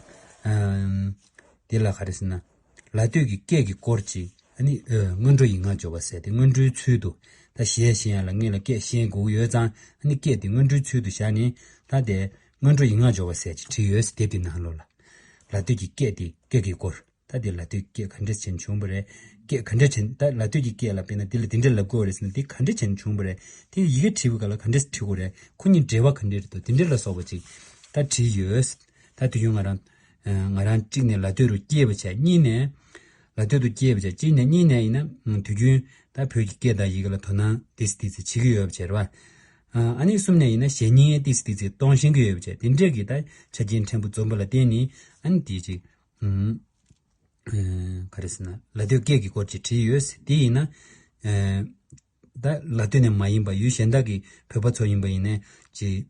ཨམ། འདི་ལ་ག་རེ་ཟེར་ན། ལ་སྟོད་ཀྱི་སྐད་ཀྱི་སྐོར་ཅིག་ཨ་ནི་ཨེ་སྔོན་འགྲོ་ཡིག་ངག་སྦྱོར་བ་ཟེར་ཏེ་སྔོན་འགྲོའི་ཚུལ་དུ་ད་གཞས་ཤེས་ཡ་ལ་སྔོན་ལ་སྐད་ཤེས་དགོས་ཀྱི་ཡོད་ཙང་ཨ་ནི་སྐད་དེ་སྔོན་འགྲོའི་ཚུལ་དུ་བཞག་ནས་ད་དེ་སྔོན་འགྲོ་ཡིག་ངག་སྦྱོར་བ་ཟེར་ཅིག་བྲིས་ཡོད་ཟེར། དེབ་དེ་ནང་ལོགས་ལ། ལ་སྟོད་ཀྱི་སྐད་དེ་སྐད་ཀྱི་སྐོར། ད་དེ་ལ་སྟོད་ཀྱི་སྐད་ག་འདྲས་བྱས་ནས་བྱུང་བ་རེད། སྐད་ག་འདྲས་བྱས་ནས་ད་ལ་སྟོད་ཀྱི་སྐད་ལ་དཔེར་ན་དེ་ལ་དེ་འདྲས་ལབ་དགོས་རེད་ཟེར་ན་དེ་ག་འདྲས་བྱས་ནས་བྱུང་བ་རེད། དེ་ཡི་གེ་བྲིས་པའི་སྐབས་ལ་ག་འདྲས་བྲིས་དགོས་རེད། ཁོ་གཉིས་འབྲེལ་བ་ག་འདྲས་རེད་འདུག་དེ་འདྲས་ལ་སོགས་པ་ཅིག་ད་བྲིས་ཡོད། ད་དུས་རྒྱུན་ང་རང་ང་རང་གཅིག་ནས་ལ་སྟོད་རུ་སྐྱེས་པ་བྱས། གཉིས་ནས་ལ་སྟོད་དུ་སྐྱེས་པ་བྱས། གཅིག་ནས་གཉིས་ནས་ཡིན་ན་དུས་རྒྱུན་ད་བོད་ཀྱི་སྐད་དང་ཡི་གེ་ལ་དོ་སྣང་ཏིས་ཏིས་བྱེད་ཀྱི་ཡོད་པ་བྱས་རེད་བ། ཨ་ནི་གསུམ་ནས་ཡིན་ན་གཞས་རྙིང་ཏིས་ཏིས་གཏོང་ཤེས་ཀྱི་ཡོད་པ་བྱས། དེ་འདྲས་ཀྱི་ད་ཆ་རྐྱེན་ཕྲན་བུ་འཛོམས་པ་ལ་བརྟེན་ནས་ཨ་ནི་དེ་ཅིག་ཨུམ། ཨེ། ག་རེ་ཟེར་ན་ལ་སྟོད་སྐད་ཀྱི་སྐོར་ཅིག་བྲིས་ཡོད། དེ་ཡིན་ན། ཨེ། ད་ལ་སྟོད་ནས་མ་ཡིན་པ་ཡུལ་གཞན་དག་གི་བོད་པ་ཚོ་ཡིན་པ་ཡིན་ནའི་ཅིག་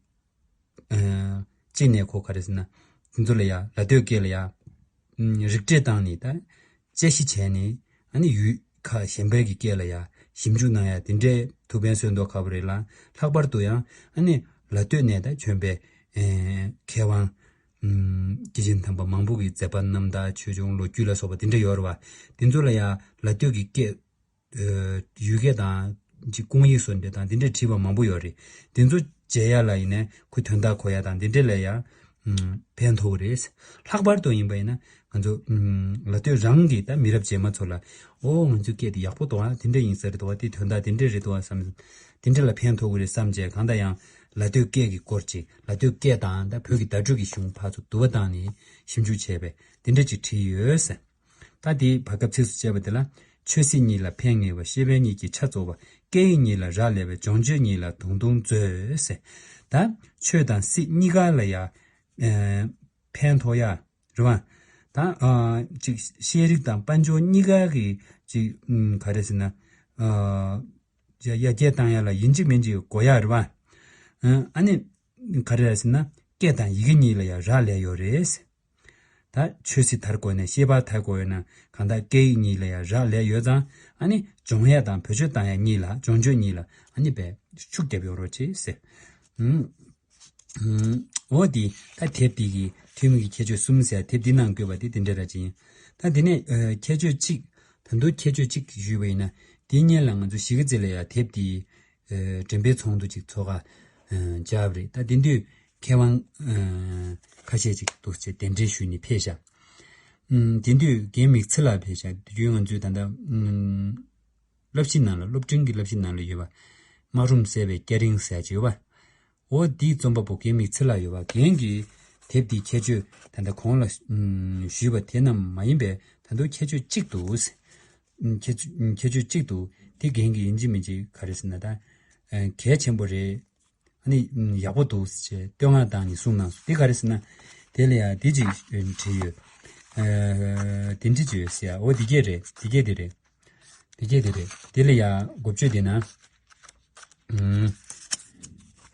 ཨེ། གཅིག་ནས་ཁོ་ག་རེ་ཟེར་ན། དེ་ཚོ་ལ་ཡ་ལ་སྟོད་སྐད་ལ་ཡ། ཨུམ། རིགས་འགྲེ་བཏང་ནས་ད་དཔྱད་གཞི་བྱས་ནས་ཨ་ནི་ཡུལ་ཁག་གཞན་པའི་གི་སྐད་ལ་ཡ་ཞིབ་འཇུག་གནང་ཡ་དེ་འདྲའི་ཐུགས་ཕན་གསོས་མདོག་ཁ་པོ་རེད་ལ། ལྷག་པར་དུ་ཡང་ཨ་ནི་ལ་སྟོད་ནས་ད་བྱོན་པའི་ཨེ། མཁས་དབང་། ཨུམ། སྐྱེས་ཆེན་དམ་པ་མང་པོ་གི་མཛད་པ་རྣམ་ཐར་ཆོས་འབྱུང་ལོ་རྒྱུས་ལ་སོགས་པ་དེ་འདྲ་ཡོད་རེད་བ། དེ་ཚོ་ལ་ཡང་ལ་སྟོད་ཀྱི་སྐད། ཨེ། ཡུལ་སྐད་དང་ ཅིག་སྐུང་ཡིག་སོགས་འདི་དང་འདི་འདྲས་བྲིས་པ་མང་པོ་ཡོད་རེད། འདི་ཚོ་མཇལ་ཡ་ལ་ཡིན་ནའི་ཁོའི་དོན་དག་གོ་ཡ་དང་འདི་འདྲས་ལ་ཡ་ཨམ་ཕན་ཐོགས་རེད། ལྷག་པར་དུ་ཡིན་པ་ཡིན་ན་ང་ཚོ་ཨམ་ལ་སྟོད་རང་གི་ད་མི་རབས་རྗེས་མ་ཚོ་ལ་ཨོ་ང་ཚོའི་སྐད་དེ་ཡག་པོ་འདུག་ཨ། དེ་འདྲས་ཡིན་ས་རེད་འདུག་ཨ། དེ་དོན་དག་དེ་འདྲས་རེད་འདུག་ཨ་བསམ། དེ་འདྲས་ལ་ཕན་ཐོགས་ཀྱི་རེད་བསམ་བྱས་གང་ལྟར་ཡང་ལ་སྟོད་སྐད་ཀྱི་སྐོར་ཅིག་ལ་སྟོད་སྐད་དང་ད་བོད་ཀྱི་བརྡ་སྤྲོད་ཀྱི་གཞུང་ཕར་ཚུར་བསྡུར་བ་བཏང་ནས་ཞིབ་འཇུག་བྱས་པས་དེ་འདྲས་ཅིག་བྲིས་ཡོད་ཟེར། ད་དེའི་བར་སྐབས་ཚིགས་སུ་བཅད་པ་དེ་ལ། ཆོས་སྲིད་གཉིས་ལ་ཕན་ངེས་པ། ཤེས་པ་གཉིས་ཀྱི་ཆ་རྫོགས་པ། སྐད་ཡིག་གཉིས་ལ་རག་ལས་པའི། སྦྱོང་སྤྱོད་གཉིས་ལ་དུང་དུང་མཛོད་ཟེར། ད་ཆོས་དང་སྲིད་གཉིས་ཀ་ལ་ཡ་ཨེ་ཕན་ཐོགས་ཡ་རེད་བ། ད་ཨ་ཅིག་ཤེས་རིག་དང་དཔལ་འབྱོར་གཉིས་ཀ་གི་ཅིག་ཨམ་ག་རེ་ཟེར་ན་ཨ་ཡར་རྒྱས་བཏང་ཡ་ལ་ཡིན་གཅིག་མིན་གཅིག་དགོས་ཡ་རེད་བ། ཨ་ནི་ག་རེ་རེད་ཟེར་ན་སྐད་དང་ཡི་གེ་གཉིས་ལ་ཡང་རག་ལས་ཡོད་རེད། ད་ཆོས་སྲིད་དར་དགོས་ན་ཤེས་པ་དར་དགོས་ཡོད་ན་གང་ལྟར་སྐད་ཡིག་གཉིས་ལ་ཡང་རག་ལས་ཡོད་ཙང་ཨ་ནི་སྦྱོང་ཡ་དང་བེད་སྤྱོད་བཏང་ཡ་གཉིས་ལ་སྦྱོང་སྤྱོད་གཉིས་ལ་ཨ་ནི་བས་ཤུགས་རྒྱབ་ཡོང་རོགས་བྱེད་ཟེར། ཨུམ། ཨུམ། འོ་དེ་ད་དེབ་འདི་གི་ཐོན་མི་གི་ཁྱད་ཆོས་གསུམ་ཟེར་དེབ་འདི་ནང་བཀོད་པ་དེ་དེ་འདྲ་ར་ཅིག་ཡིན། ད་དེ་ནས་ཨ་ཁྱད་ཆོས་གཅིག་ད་དུང་ཁྱད་ཆོས་གཅིག་ཞུས་པ་ཡིན་ན་དེའི་སྔོན་ལ་ང་ཚོ་གཞིས་ཀ་རྩེ་ལ་ཡང་དེབ་འདི་ཨ་འགྲེམས་སྤེལ་ཚོགས་འདུ་ཅིག་ཚོགས་ཀ་ཨ་བཅར་བ་རེད། ད་དེ་དུས་མཁས་དབང་ཨ་ཁ་ཤས་ཅིག་འདུག་ཅེས་གདན་འདྲེན་ཞུས་ནས་ཕེབས་ཤག་ཨུམ། དེ་དུས་རྒན་མིག་ཚེ་ལགས་ཕེབས་ཤག་དེ་དུས་ང་ཚོའི་ད་ལྟ་ཨུམ་བསླབ་གཞི་ནང་ལ་སློབ་འབྲིང་གི་བསླབ་གཞི་ནང་ལ་ཡོད་པ། སྨག་རུམ་བསལ་བའི་སྐྱ་རེངས་ཟེར་ཅིག་ཡོད་པ། འོ་འདིའི་རྩོམ་པ་པོ་རྒན་མིག་ཚེ་ལགས་ཡོད་པ། རྒན་གྱིས་དེབ་འདིའི་ཁྱད་ཆོས་ད་ལྟ་གོང་ལ་ཨུམ་ཞུས་པ་དེ་རྣམས་མ་ཡིན་པའི་ད་དུང་ཁྱད་ཆོས་གཅིག་འདུག་ཁྱད་ཆོས་ཁྱད་ཆོས་གཅིག་འདུག་དེ་རྒན་གྱིས་ཡིན་གཅིག་མིན་གཅིག་ག་རེ་ཟེར་ན་ད་ཨ་གལ་ཆེན་པོ་རེད། ཨ་ནི་ཡག་པོ་འདུག་ཅེས་བསྟོད་བསྔགས་བཏང་ནས་གསུངས་གནང་སོང་། དེ་ག་རེ་ཟེར་ན། དེ་ལ་ཡང་དེ་ཅིག་བྲིས་ཡོད། ཨ་དེ་འདྲ་ཅིག་ཡོད་ཟེར་ཡ། འོ་དེ་སྐད་རེད། དེ་སྐད་དེ་རེད། དེ་སྐད་དེ་རེད། དེ་ལ་ཡང་འགོ་བརྗོད་དེ་ན། ཨུམ།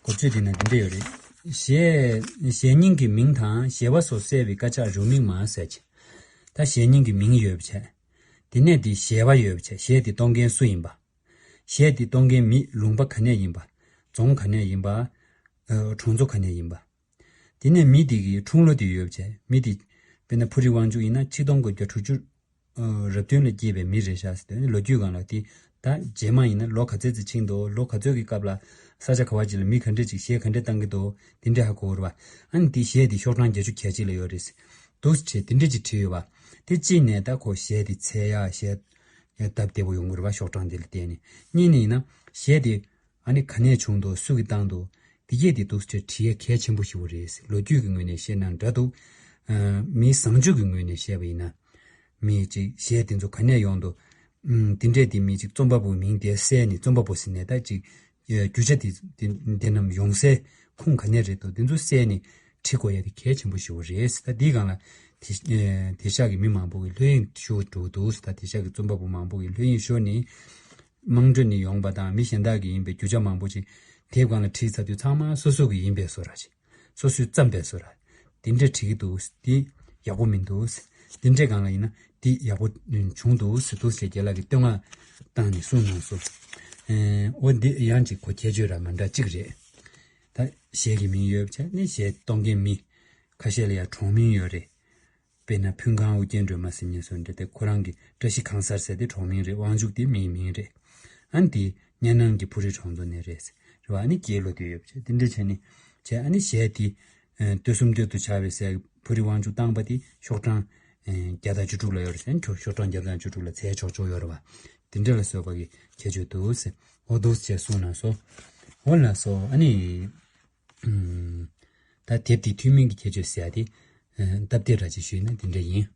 འགོ་བརྗོད་དེ་ན་དེ་འདྲ་ཡོད་རེད། ཞེས་ཞེས་སྙིང་གི་མིང་དང་ཞེས་པ་སོགས་གསལ་བའི་དཀར་ཆག་རུས་མིང་མ་ཟེར་གྱི། ད་ཞེས་སྙིང་གི་མིང་ཡོད་པ་བྱས། དེ་ནས་དེ་ཞེས་པ་ཡོད་པ་བྱས། ཞེས་དེ་གཏོང་མཁན་སུ་ཡིན་པ། གཞས་དེ་གཏོང་མཁན་མི་ལུང་པ་ག་ནས་ཡིན་པ། རྫོང་ག་ནས་ཡིན་པ། ཨ་གྲོང་ཚོ་ག་ནས་ཡིན་པ། དེ་ནས་མི་དེ་གི་འཁྲུངས་ལོ་དེ་ཡོད་པ་བྱས། མི་དེ་དཔེར་ན་ཕུ་རི་དབང་ཕྱུག་ཡིན་ན་ཆིག་སྟོང་དགུ་བརྒྱ་དྲུག་ཅུ་ཨ་རབ་བདུན་ལ་སྐྱེས་པའི་མི་རེད་ཤག་ཟེར་དུས་ལོ་རྒྱུས་སྒང་ལ་དེ་ད་རྗེས་མ་ཡིན་ན་ལོ་ག་ཚོད་ཙམ་ཕྱིན་འདུག་ལོ་ག་ཚོད་ཀྱི་སྐབས་ལ་ས་ཆ་ག་བ་ཅིག་ལ་མི་ག་འདྲས་ཅིག་གཞས་ག་འདྲས་བཏང་གི་འདུག་དེ་འདྲས་ཧ་གོ་བ་རེད་བ། ཨ་ནི་དེ་གཞས་དེ་ཤོག་གྲངས་བརྒྱད་ཅུ་གྱ་གཅིག་ལ་ཡོད་རེད། འདུག་ཅེས་དེ་འདྲས་ཅིག་བྲིས་ཡོད་པ། དེ་གཅིག་ནས་ད་ཁོ་གཞས་དེ་འཚོལ་ཡ་གཞས་སྟབས་བདེ་པོ་ཡོང་གི་རེད་བ། ཤོག་གྲངས་དེ་ལ་བལྟས་ནས། གཉིས་ནས་ཡིན་ན་གཞས་དེ་ཨ་ནི་ག་ནས་བྱུང་འདུག་སུ་གིས་བཏང་འདུག་དེ་གས་དེ་འདུག་ཅེས་བྲིས་ཡ་གལ་ཆེན་པོ་ཞིག་པོ་རེད། ལོ་རྒྱུས་ཀྱི་ངོས་ནས་བཤད་ན་འདྲ་འདུག་ཨ་མིའི་བཟང་སྤྱོད་ཀྱི་ངོས་ནས་བཤད་པ་ཡིན་ན། མི་གཅིག་གཞས་དེ་ཚོ་ག་ནས་ཡོང་འདུག་ཨུམ། དེ་འདྲས་དེ་མི་གཅིག་རྩོམ་པ་པོའི་མིང་དེ་གསལ་ནས་རྩོམ་པ་པོ་ཟེར་ནས་ད་གཅིག་ཨེ་རྒྱུ་ཆ་དེ་དེ་དེ་རྣམས་ཡོང་སའི་ཁུངས་ག་ནས་རེད་འདུག་དེ་ཚོ་གསལ་ནས་བྲིས་དགོས་ཡ་དེ་གལ་ཆེན་པོ་ཞིག་པོ་རེད། ད་འདིའི་སྒང་ལ་དེ་ཨེ་དེང་སང་གི་མི་མང་པོ་གིས་ལྷོད་གཡེང་ཞུ་འགྲོ་འདུག་ད་དེང་སང་གི་རྩོམ་པ་པོ་མང་པོ་གིས་ལྷོད་གཡེང་ཤོར་ནས་དམངས་ཁྲོད་ནས་ཡོང་པ་དང་མི་གཞན་དག་གི་ཡིན་པའི་རྒྱུ་ཆ་མང་པོ་ཅིག་དེབ་སྒང་ལ་བྲིས་ཚར་དུས་ཚང་མ་སོ་སོ་གི་ཡིན་པའི་བཟོ་འདྲ་ཅིག་སོ་སོས་བརྩམས་པའི་བཟོ་འདྲ། དེ་འདྲ་བྲིས་ཀྱི་འདུག་དེ་ཡག་པོ་མི་འདུག་དེ་འདྲའི་སྒང་ལ་ཡིན་ན་དེ་ཡག་པོ་བྱུང་འདུག་ཟེར་འདུག་ཟེར་རྒན་ལགས་ཀྱིས་བསྟོད་བསྔགས་བཏང་ནས་གསུངས་གནང་སོང་། ཨེ་འོ་འདི་ཡང་ཅིག་གོ་ཁྱད་ཆོས་ར་མ་འདྲ་གཅིག་རེད། ད་གཞས་ཀྱི་མིང་ཡོད་པ་བྱས་ནས་གཞས་གཏོང་མཁན་མི་ཁ་ཤས་ལ་ཡང་གྲོང་མིང་ཡོད་རེད། དཔེར་ན་ཕུན་ཁང་ཨོ་རྒྱན་སྒྲོལ་མ་ཟེར་མཁན་སུ་འདྲ་དེ་ཁོ་རང་གི་བཀྲ་ཤིས་གང་ཟེར་དེ་གྲོང་མིང་རེད། དབང་ཕྱུག་དེ་མིའི་མིང་རེད། ཨ་ནི་དེ་གཉའ་ནང་གི་ཕུ་རི་གྲོང་ཚོ་ནས་རེད་ཟེར་བ། ཨ་ནི་སྐྱེས་ལོ་དེ་ཡོད་པ་བྱས་དེ་འདྲ་བྱས་ནས་བྱས་ཨ་ནི་གཞས་དེ་ཨ་སྟོད་སུམ་སྟོད་དུ་ཆགས་པའི་ཟེར་ཕུ་རི་དབང་ཕྱུག་བཏང་པ་དེ་ཤོག་གྲངས་ཨ་བརྒྱ་དང་བཅུ་དྲུག་ལ་ཡོད་རེད་ཟེར། ཨ་ནི་ཁྱོད་ཤོག་གྲངས་བརྒྱ་དང་བཅུ་དྲུག་ལ་འཚོལ་ཆོག་ཆོག་ཡོད་རེད་བ། དེ་འདྲ་ལ་བཟོས་པ་གི་ཁྱད་ཆོས་འདུག་ཟེར། འོ་འདུག་ཅེས་གསུངས་གནང་སོང་། འོ་ལགས་སོ། ཨ་ནི་ཨུམ། ད་དེབ་དེའི་ཐུན་མིན་གྱི་ཁྱད་ཆོས་ཟེར་ཡ་དེ་ཨ་སྟབས་བདེ་འདྲ་ཅིག་ཞུས་ན་དེ་འདྲ་ཡིན།